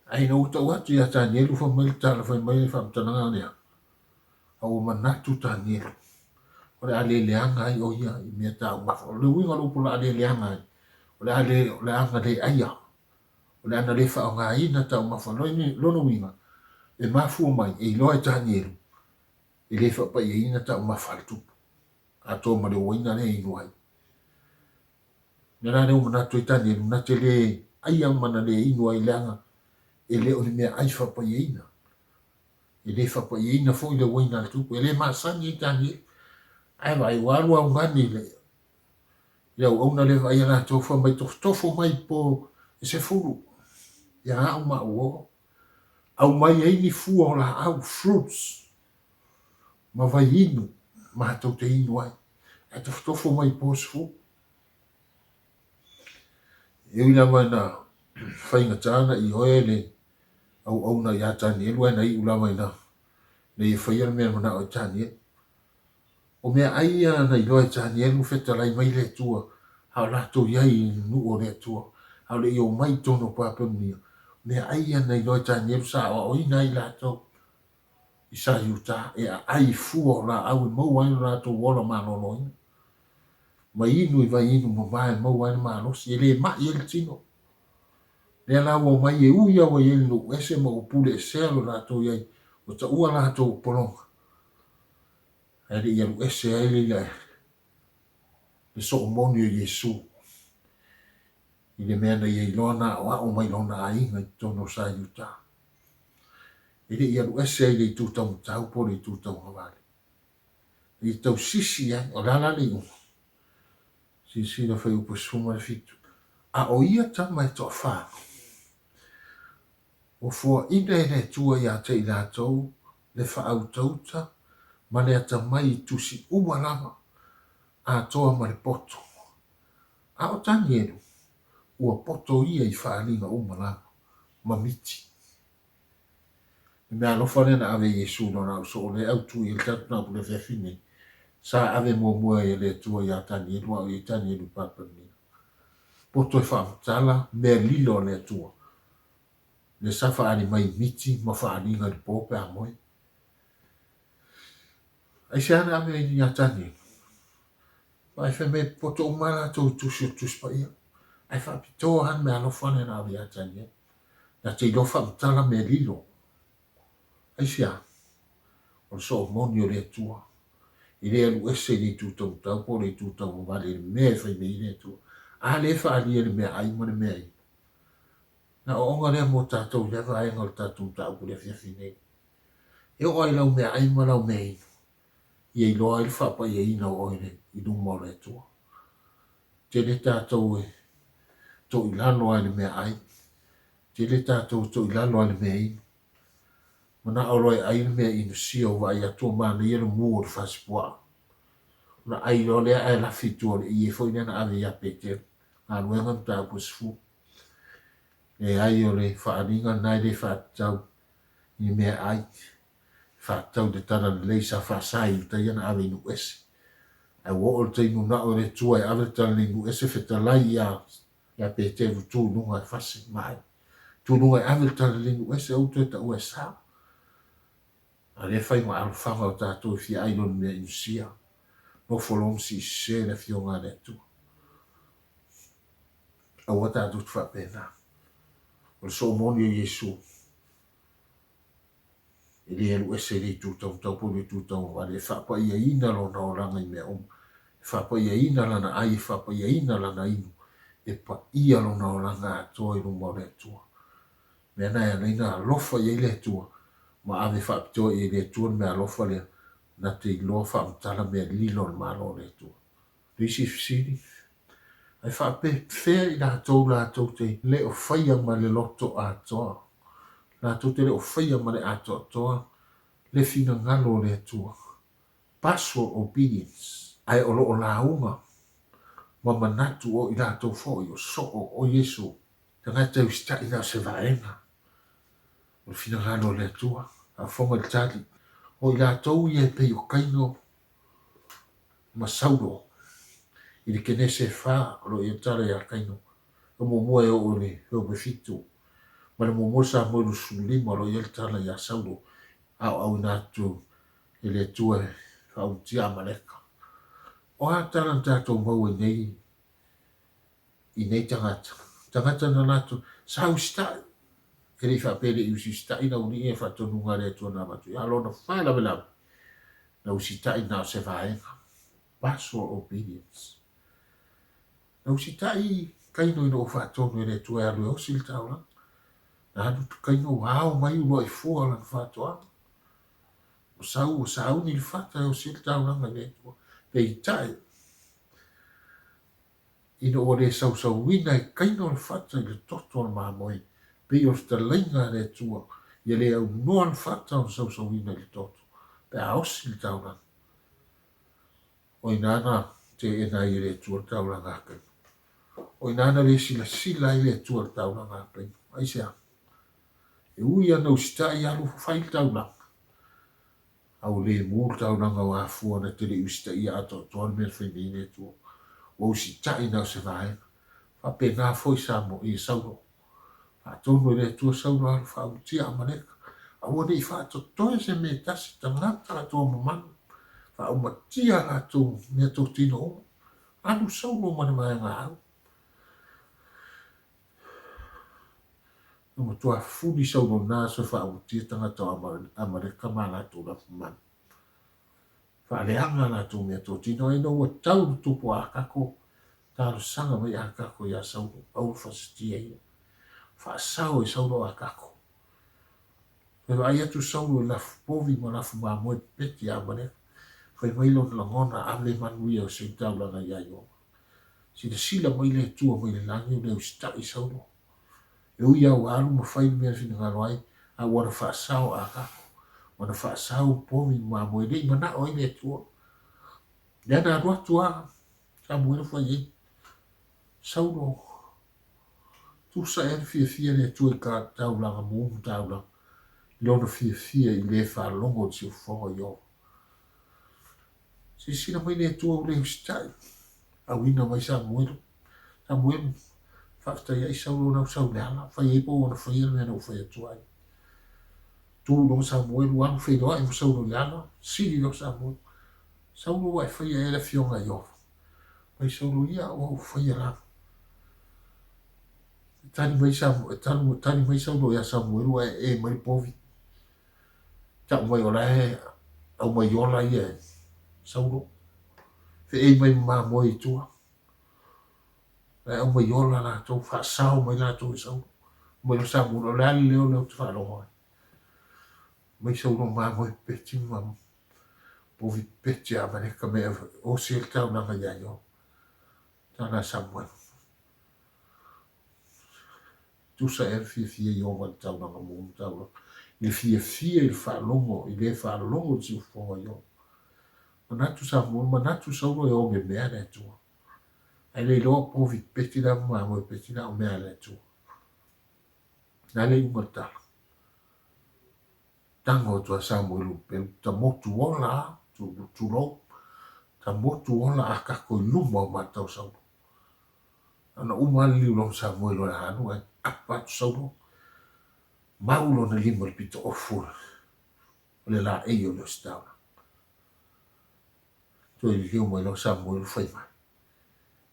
Ae ina ua tau atu ia Tanielu, fai mai le tala, fai mai le faamatalaga lea, a ua manatu Tanielu, o le a le leaga ai o ia i mea taumafa. O le uiga o le upu o le a le leaga ai, o le a le, o le a na le aia. O le a na le faaaogaina taumafa. Lona uiga, e mafua mai, e iloa e Tanielu, e le faapaiaina taumafa a le tupu, atoa ma le uaina lea e inu ai. Mea la lea ua manatu ai Tanielu, na te le aia ma na le inu ai leaga e le o ni meaai faapaiaina. E le faapaiaina foi le uaina a le tupu. E le masani ai Tanielu. Ae vaai, ua alu augani le le auauna lea vaaia latou fai mai tofotofo mai po e 10 ia au ma au uo. Aumai ai ni fua o laau, fruits, ma vai inu matou te inu ai. Ae tofotofo mai po 10. E ui lava ina faigata na ioe le auauna ia Tanielu ae na iu lava ina ina ia faia le mea e manao ai Tanielu. O meaai ia na iloa e Tanielu fetalai mai le Atua, a o latou i ai i le nuu o le Atua, a o le i omai i totonu o Papelonia. O meaai ia na iloa e Tanielu sa aoaoina ai latou i sa Iuta e aai i fua o laau e maua ai lo latou ola maloloina, ma inu i vai inu mama e maua ai le malosi, e le mai ai le tino. Lea la ua omai e ui lava ua i ai le nuu ese ma ua pule esea lo latou i ai, ua taua latou o pologa. Ae le i alu ese ai le le soomoni o Iesu i le mea na ia iloa na aoao mai lona aiga i totonu o sa Iuta. E le i alu ese ai i le itu taumatau po o le itu tauagavale. E i tausisi ai, o le a la le iuga? Silasila fuaiupu 17. A o ia tama e toafa, Ua foaina e le Atua ia te i latou le faautauta ma le atamai i tusi uma lava, atoa ma le poto. A o Tanielu, ua poto ia i faaaliga uma lava, ma miti. Le mea alofa lea na ave e Iesu i lona ausoo, lea e autu i ai le tatou mataupu i le afiafi nei, sa ave muamua e le Atua ia Tanielu a o i ai Tanielu i Papelonia. Poto e faamatala mea lilo a le Atua, lea sa faaali mai i miti ma faaaliga i le po pe a moe. Aisea na ave ai ia Tanielu? Aua fai mai e poto uma lava latou i tusi o le Tusi Paia. Ae faapitoa lava le meaalofa lea na ave ia Tanielu. Na te iloa faamatala mea lilo. Aisea? O le soomoni o le Atua. E le alu ese i le itu taumatau po o le itu taugavale i le mea e fai mai ai le Atua. A lea e faaalia le meaai ma le mea inu. Na aoaoga lea mo tatou i lea vaega o le tatou mataupu i le afiafi nei. E oo lava i lau meaai ma lau mea inu, ia iloa ai le faapaiaina o oe i luma o le Atua. Tele tatou e toilalo lava i le meaai, tele tatou e toilalo lava i le mea inu. Manao loa e ai le mea inusia ua vaai atu ua manaia le mu o le fasipuaa. Ona ai loa lea ae lafi i tua o le ie foi lea na ave ia Petelo. Galuega Mataupu e 10. Leai o le faaaliga lena e le faatatau i ni meaai. E faatatau i le tala lelei sa faasa e Iutaia na ave i nuu ese. Ae ua oo i le taimi unao e le Atua e ave le tala i nuu ese fetalai ia ia Peteru tu i luga e fasi mai. Tu i luga e ave le tala lelei i nuu ese aua toe taua e sa. A lea fai ma alofaga o tatou e fia ai lona mea inusia. Nofo loa ma siisisē le Afioga a le Atua. Aua tatou te faapena. O le soo moni o Iesu. E le alu ese i le itu taumatau po o le itu taugavale, e faapaiaina lona olaga i mea uma, e faapaiaina lana ai, e faapaiaina lana inu, e paia lona olaga atoa i luma o le Atua. Mea na e ala ai ona alofa i ai le Atua ma ave faapitoa i ai le Atua le mea alofa lea na te iloa faamatala mea lilo o le Malo o le Atua. Le isi fesili, Ae faapefea i latou latou te le o faia ma le loto atoa, latou te le o faia ma le atoatoa le finagalo o le Atua, partial obedience, ae o lo o lauga ma manatu o i latou foi o soo o Iesu, tagata e usitai na o se vaega o le finagalo o le Atua. Faafofoga i le tali, O i latou ia e pei o Kaino ma Saulo i le Kenese e fa o lo o i ai le tala ia Kaino, o muamua e oo i le Heopefitu, ma le muamua Samuelu 15 o lo o i ai le tala ia Saulo, aoaoina atu e le Atua e faaulutia Amaleka. O a tala na tatou maua i nei i nei tagata? Tagata na latou sa usitai, e le i faapea e le i usiusitai le aualii ia i faatonuga a le Atua na avatu i ai, a o lona faalavelave, na usitai na o se vaega, partial obedience. Na usitai Kaino ina ua faatonu e le Atua e alu e osi le taulaga. Na alu Kaino ua ao mai uluai fua o lana faatoaga. Ua sau ua sauni le fata e osi ai le taulaga i le Atua. Peitai, Ina ua le sausauina e Kaina o le fata i le toto o le mamoe, pei o le fetalaiga a le Atua, ia le aunoa le fata ona sausauina i le toto, pe a osi le taulaga. O ina na teena ai e le Atua le taulaga a Kaina. O ina na le silasila ai le Atua i le taulaga a Kaina. Aisea? E ui ana usitai alu fai le taulaga, A ua le mu le taulaga o afua na te le i usitaia atoatoa le mea na fai mai ai le Atua. Ua usitai na o se vaega. Faapena foi Samo, ia Saulo. Faatonu e le Atua Saulo alu faaulutia Amaleka. Aua ne i faatotoe se mea e tasi, tagata atoa mamanu. Faaumatia a latou meatotino uma. Alu Saulo ma le vaega au. Na matua fuli Saulo na aso e faaulutia tagata o Amaleka ma a latou lafumanu. Faaleaga a latou meatotino ai ina ua tau le tupu a Akako, talosaga mai Akako iā Saulo, aua fasitia ia. Faasao e Saulo Akako. Toe vaai atu Saulo i lafu povi ma lafu mamoe pepeti a Amaleka. Fai mai lona lagona, ave manuia o se taulaga iā Ioava. Silasila mai le Atua mai le lagi o le usitai Saulo. E ui lava ua alu ma fai le mea na finagalo ai, a ua na faasao Akako, ua na faasao povi ma mamoe, e le i manao ai le Atua. Lea na alu atu lava Samuele fai ai, Saulo, tusa ea le fiafia le Atua i ka taulaga mu ma taulaga, i lona fiafia i le faalogo i le siufofoga o Ioava. Silasila mai le Atua ua le usitai, auina mai Samuelu. Samuelu, faafetai ai Saulo lau sau i le ala, fai ai po ua na faia le mea na ou fai atu ai. Tu loa Samuelu, alu feiloai ma Saulo i le ala, sili loa Samuelu. Saulo ua e faia ea le afioga i Ioava? Mai Saulo, ia, ua ou faia lava. E tali mai Samuelu, e tali mai Saulo ia Samuelu, ua e e mai le povi. Tau mai o la e aumai ola ia e. Saulo, feei mai ma mamoe i tua. La e aumai ola latou, faasao mai latou e Saulo. Mai loa Samuelu, o le a le leo lea ou te faalogo ai? Mai Saulo mamoe pepeti ma povi pepeti a Amaleka me osi ai le taulaga ia ia. Tala Samuelu. Tusa ea le fiafia Ieova i le taulaga mu ma taulaga, i le fiafia i le faalogo, i le faalogo i le siufofoga o Ieova. Manatu Samuelu, manatu Saulo e oge mea le Atua. Ae le iloa povi pepeti la ma mamoe pepeti la o mea a le Atua. O le a le iuga o le tala? Tago atu a Samuelu i le pelu, ta motu ola a, tulou, ta motu ola a kako i luma o mata o Saulo. Ana uma lava le liu lona Samuelu o le a alu ae apa atu Saulo, mau lona lima i le pito ofu o le laei o le ositaulaga. Toe liliu mai loa Samuelu fai mai,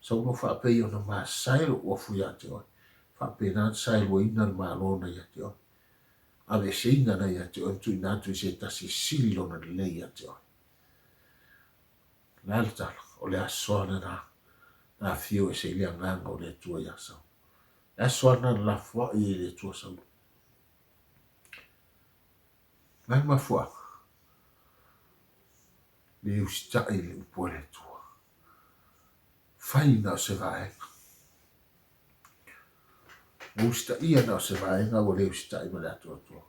Saulo faapei ona masae lou uafu ia te oe, faapena ona saeluaina le Malo na ia te oe. Aveeseina na ia te oe ma tuuina atu i se tasi e sili lona lelei ia te oe. O le a le tala? O le aso lava lena na afio ese ai le Agaga o le Atua iā Saulo. Le aso lava lena na lafoai ai e le Atua Saulo. O le a le mafuaaga? Le usitai i le upu a le Atua. Fai na o se vaega. Ua usitaia na o se vaega ua le usitai ma le atoatoa.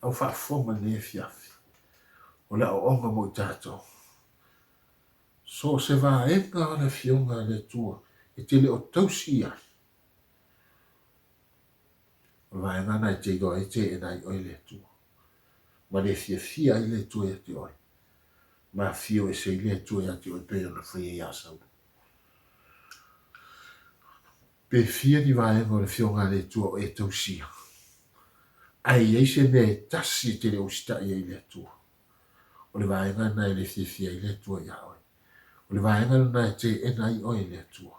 Au faafofoga i lenei afiafi, o le aoaoga mo i tatou. So o se vaega o le Afioga a le Atua e te le o tausi i ai, o le vaega lena e te iloa ai e teena ai oe le Atua. Ma le fiafia ai le Atua ia te oe. Ma afio ese ai le Atua ia te oe pei ona faia ia Saulo. Pe fia ni vaega o le Afioga a le Atua o e tausia, ae i ai se mea e tasi e te le usitai ai i le Atua, o le vaega lena e le fiafia ai le Atua iā oe. O le vaega lena e teena ai oe e le Atua.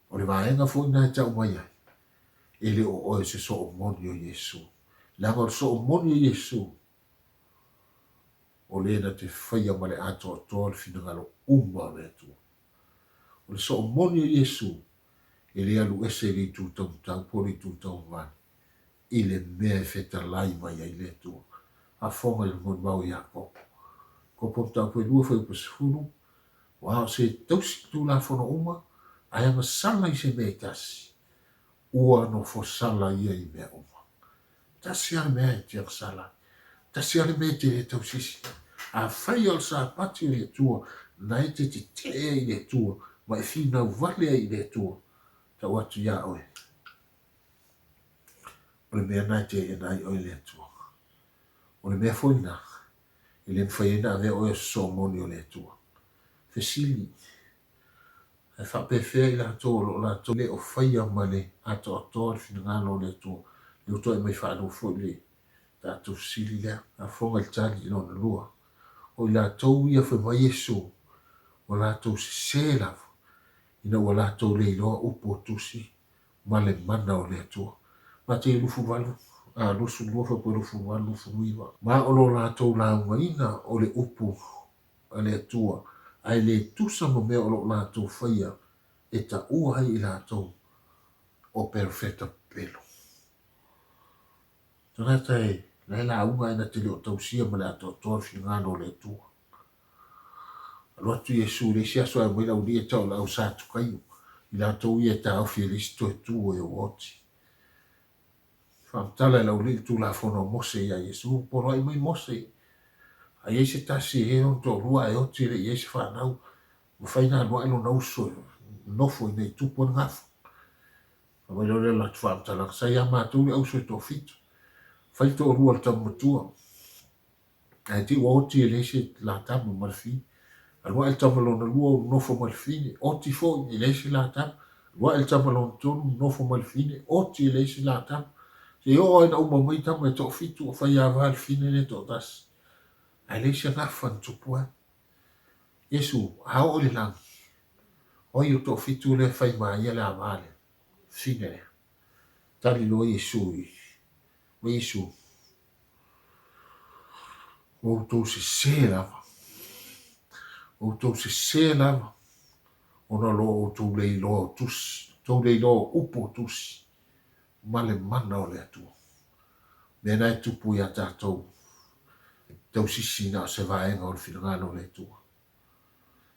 O le vaega foi lena e tau mai ai, e le o oe o se soo moni o Iesu. Leaga o le soo moni o Iesu, o le na te faia ma le atoatoa le finagalo uma o le Atua. O le soo moni o Iesu e le alu ese i le itu taumatau po o le itu taumamani i le mea e fetalai mai ai le Atua. Faafofoga i le molimau a Iakopo. Kopo mataupu e 2 fuaiupu 10, Ua ao se tausi Tulafono uma, ae agasala i se mea e tasi, ua nofo sala ia i mea uma. Tasi lava le mea e te agasala ai. Tasi lava le mea e te le tausisi ai. Afai o le Sapati o le Atua, na e te tetee ai i le Atua, ma e finau vale ai i le Atua, tau atu iā oe, o le mea lena e teena ai oe e le Atua. O le mea foi lena, e le mafai ai ona avea oe o se soomoni o le Atua. Fesili, Ae faapefea i latou o lo o latou le o faia ma le atoatoa le finagalo o le Atua? Lea ua toe aumai faalua foi le tatou fesili lea. Faafofoga i le tali i lona lua. O i latou ia fai mai Iesu, ua latou sese lava, ina ua latou le iloa upu o Tusi ma le mana o le Atua. Matei 28, a, 22 faapea 28, 29. Ma o lo latou laugaina o le upu a le Atua, ae le tusa ma mea o lo o latou faia e taua ai i latou o perofeta pepelo. Tagata e, la e lauga ae na te le o tausia ma le atoatoa le finagalo o le Atua. Alu atu Iesu i le isi aso ae aumai le aualii e tau o le au Satukaio, i latou ia e taofi e leai se toe tu e oti. Faamatala e le aualii le Tulafono a Mose iā Iesu, Poloai mai Mose, a i ai se tasi e i ai lona toalua ae oti e le i i ai se fanau, mafai ona alu ae lona uso e nofo ina i tupu ai le gafa. Fai mai loa lea o le latou faamatalaga, Sa iā matou le auso e toafitu, fai le toalua o le tama matua. Ae te i ua oti e leai se latama ma le fine. Alu ae le tama lona lua ua nofo ma le fine, oti foi e leai se latama. Alu ae le tama lona tolu nofo ma le fine, oti e leai se latama. Seia oo lava ina uma mai tama e toafitu ua fai ava le fine lea e toatasi. Ae leai se gafa na tupu ai. Iesu, a oo i le lagi, o ai o toafitu lea e fai ma ia le ava lea, fine lea? Tali loa Iesu i, ma Iesu, Ua outou sese lava. Outou sese lava, ona o lo outou le iloa o tusi, tou le iloa o upu o tusi, ma le mana o le Atua. Mea na e tupu iā tatou, tausisi na o se vaega o le finagalo o le Atua.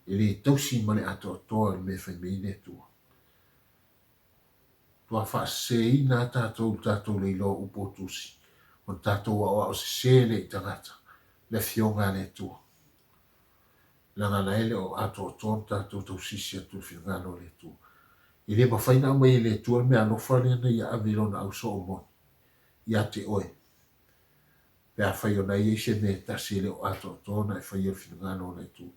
E le tausi ma le atoatoa i le mea e fai mai ai le Atua. Matua faaseseina lava tatou i le tatou le iloa o upu o tusi, ona tatou aoao sese lea i tagata, le Afioga a le Atua. Leaga la e le o atoatoa ona tatou tausisi atu i le finagalo o le Atua. E le mafai ona aumai e le Atua le meaalofa lea na Ia ave i Lona ausoo moni ia te oe, pe afai o na e i ai se mea e tasi e le o atoatoa ona e faia le finagalo o le Atua.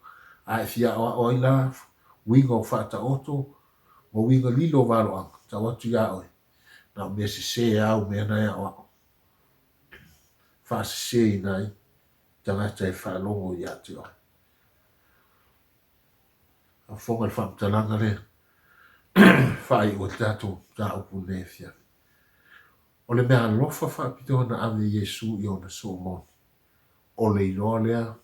A e fia aoao ai la uiga o faataoto ma uiga lilo o valoaga, tau atu iā oe, na o mea sese au mea na e aoao, faaseseina ai tagata e faalogo ia te oe. Faafofoga i le faamatalaga lea faaiu ai le tatou mataupu i lenei afiafi. O le meaalofa faapitoa na ave e Iesu i ona soo moni, o le iloa lea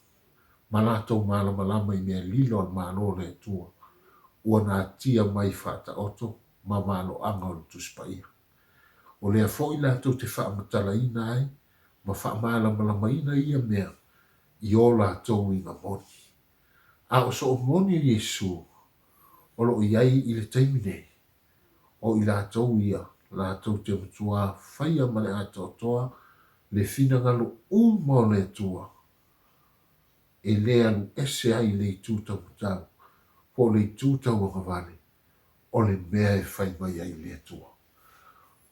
ma latou malamalama i mea lilo a le Malo o le Atua, ua natia mai faataoto ma valoaga o le Tusi Paia. O lea foi latou te faamatalaina ai ma faamalamalamaina ia mea i o latou uiga moni. A o soo moni o Iesu o lo o i ai i le taimi nei, o i latou ia latou te matuā faia ma le atoatoa le finagalo uma o le Atua, e le alu ese ai i le itu taumatau po o le itu tauagavale o le mea e fai mai ai le Atua.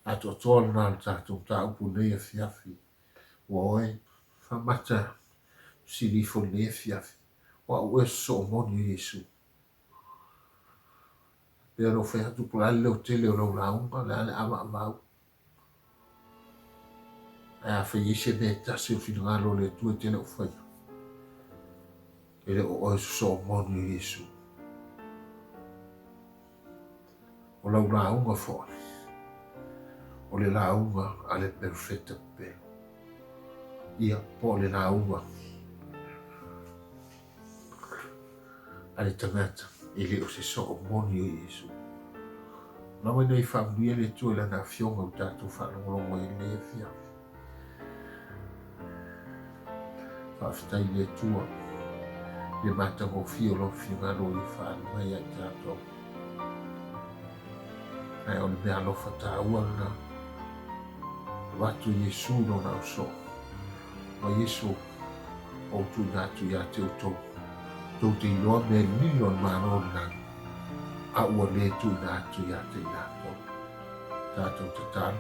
Atoatoa lena o le tatou mataupu i lenei afiafi. Ua oe faamata sili ifo i lenei afiafi, o au ea sosoo moni o Iesu. Pei ona ou fai atu, po o le a le leotele o lau lauga, o le a le ʻāvaʻavaau. Ae afai e i ai se mea e tasi o finagalo o le Atua e te le o faia, e le o oe sosoo moni o Iesu. O lau lauga foi, o le lauga a le perofeta pepelo. Ia, po o le lauga a le tagata e le o se soo moni o Iesu. Lava ina ia faamanuia le Atua i Lana Afioga ua tatou faalogologo ai i lenei afiafi. Faafetai i le Atua i le matagofie o Lona finagalo ua Ia faaali mai ia i tatou. Ae o le mea alofa taua lena, avatu e Iesu i Lona ausoo. Ma Iesu ou tuuina atu ia te outou, tou te iloa mea lilo a le Malo o le lagi, a ua le tuuina atu ia te i latou. Tatou tatalo,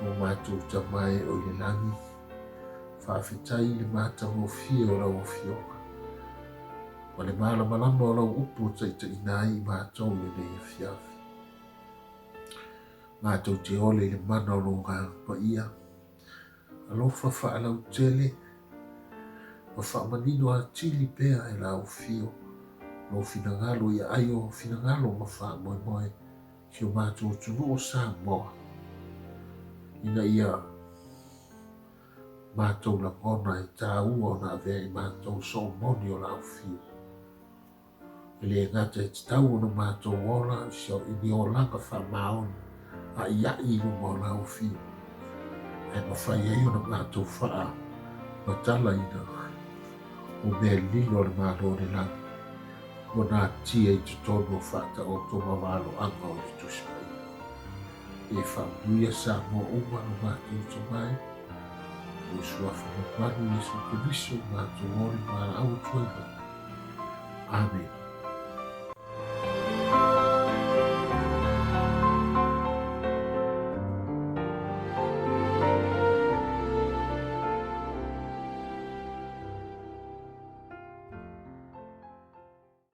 O matou Tama e o i le lagi, faafetai i le matagofie o lau Afioga, ma le malamalama o lau upu e taitaiina ai i matou i lenei afiafi. Matou te ole i le mana o lou Agaga Paia, Alofa faalautele ma faamanino atili pea e lau Afio lou finagalo i aai o finagalo ma faamoemoe si o matou atunuu o Samoa ina ia matou lagona e taua ona avea i matou soo moni o lau Afio. E le gata e tatau ona matou ola i ni olaga faamaoni a'ia'i i luma o lau Afio, ae mafai ai ona matou faamatalaina o mea lilo a le Malo o le Lagi ua natia i totonu o faataoto ma valoaga o le Tusi Paia. E faamanuia Samoa uma lo matou tomai, lou Suafa mamalu Iesu Keriso, matou ole ma valaau atu ai nei. Amene.